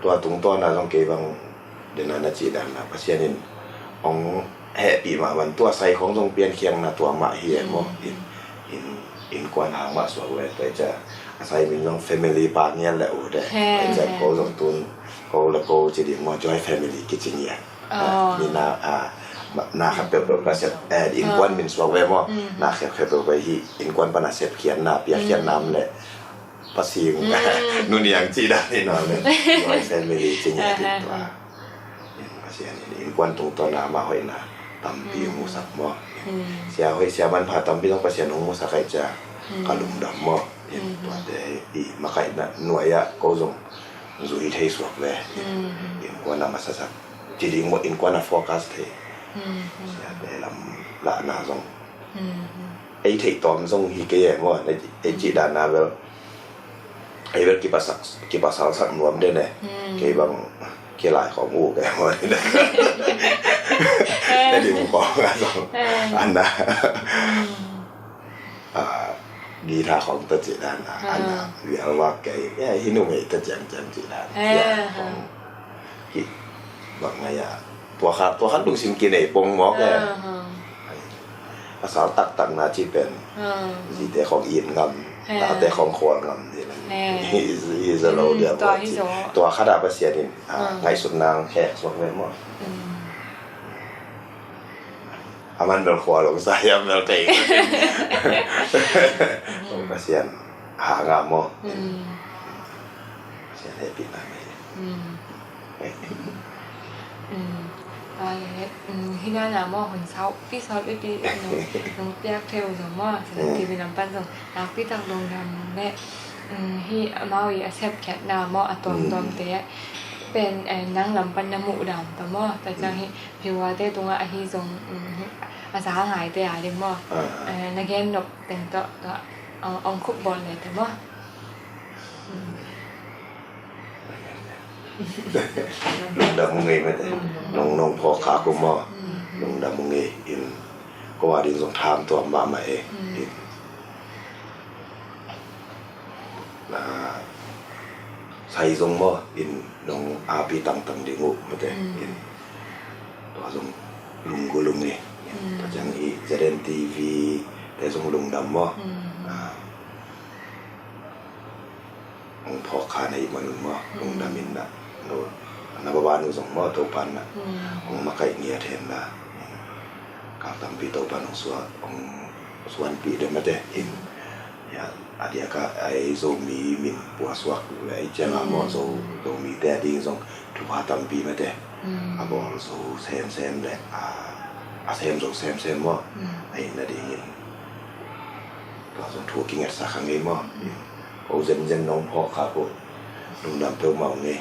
tua tungtawn a zong kei bang dena na cih dan na Pasian in hong hehpih mah van tua sai khong zong piankhiangna tua mah hi e maw. In innkuan hang mah suak ve tua i ca a sai min zong family pa ngian le u de i ca ko zong tun ko le ko ci ding maw joy family kici ngian. Ni na na khat peuhpeuh ka sep innkuan min suak ve maw. Na khat khat peuhpeuh hi innkuan pan a sep khian na piak khian nam le pasing nuniang ci dan hi naw le joy family ci ngiat in tua in Pasian in innkuan tungtawn a amah hoihna tampi hong musak maw. Sia hoih sia manpha tampi zong Pasian hong musak aih cia ka lungdam maw. In tuate i makaihna nuai ah ko zong zui thei suak ve. Innkuan a masasak ci ding maw innkuan a focus thei siate lam lahna zong ei theih tawm zong hi kei e maw. Ei cih dan a bel ei bel kipasak kipasalsak nuam den e. Kei bang Kilai khong uh kei maw ni na. Tadi mu khong a song. Ana. A, guitar khong ta ci dan a. Ana. Vial vak kei. Ya, hi numei ta ciang ciang ci dan. Ya, khong. Ki bang a ya. Tua khat, tua khat lungsim kinei pong maw kei. A sal taktak na ci pen. Zite khong it ngam, tate khong khual ngam ding. Hi, hi zaw lo dia maw ci. Tua khat a Pasian in ngaihsut nang hek suak ve maw. A man bel khual ong sa hiam bel kei. Pasian ha ngam maw. Pasian hehpihna ngei. Hi na na maw hun sau pi sau pi pi nung piak theu zong maw. Sana ti mi lam pan zong nak pi tak lungdam le. Hi amau i a sep khiatna maw a tuamtuamte pen nang lam pan na muh dam ta maw. Ta ciang hi viewerte tungah ahi zong a za ngaite a ding maw. Na gen nop teng tawh tua ong khup bawl le te maw. Lungdam ung ei mate. Nong nong phawk khak uh maw. Lungdam ung ei in ko a ding zong tham tuam mahmah ei. In na sai zong maw in nong api tangtang ding uh mate. In tua zong lunggulh ung ei. In tua ciang i Z N T V te zong lungdam maw. Hong phawk kha na hih man un maw, lungdam in na, no, na baban uh zong maw, Topan na hong makaih ngiat hen la. Kal tampi Topan hong suan, hong suanpih deuh mate in. Ya, a diak a ei Zomi min puasuak le ei ciang a maw, Zo, Zomite a ding zong thupha tampi mate. A bawl zo semsem le a, a sem zo semsem maw. A hih na dingin tua zong thu a kingetsak kha ngei maw. Ko zenzen nong phawk khak uh. Lungdam peuhmah ung ei.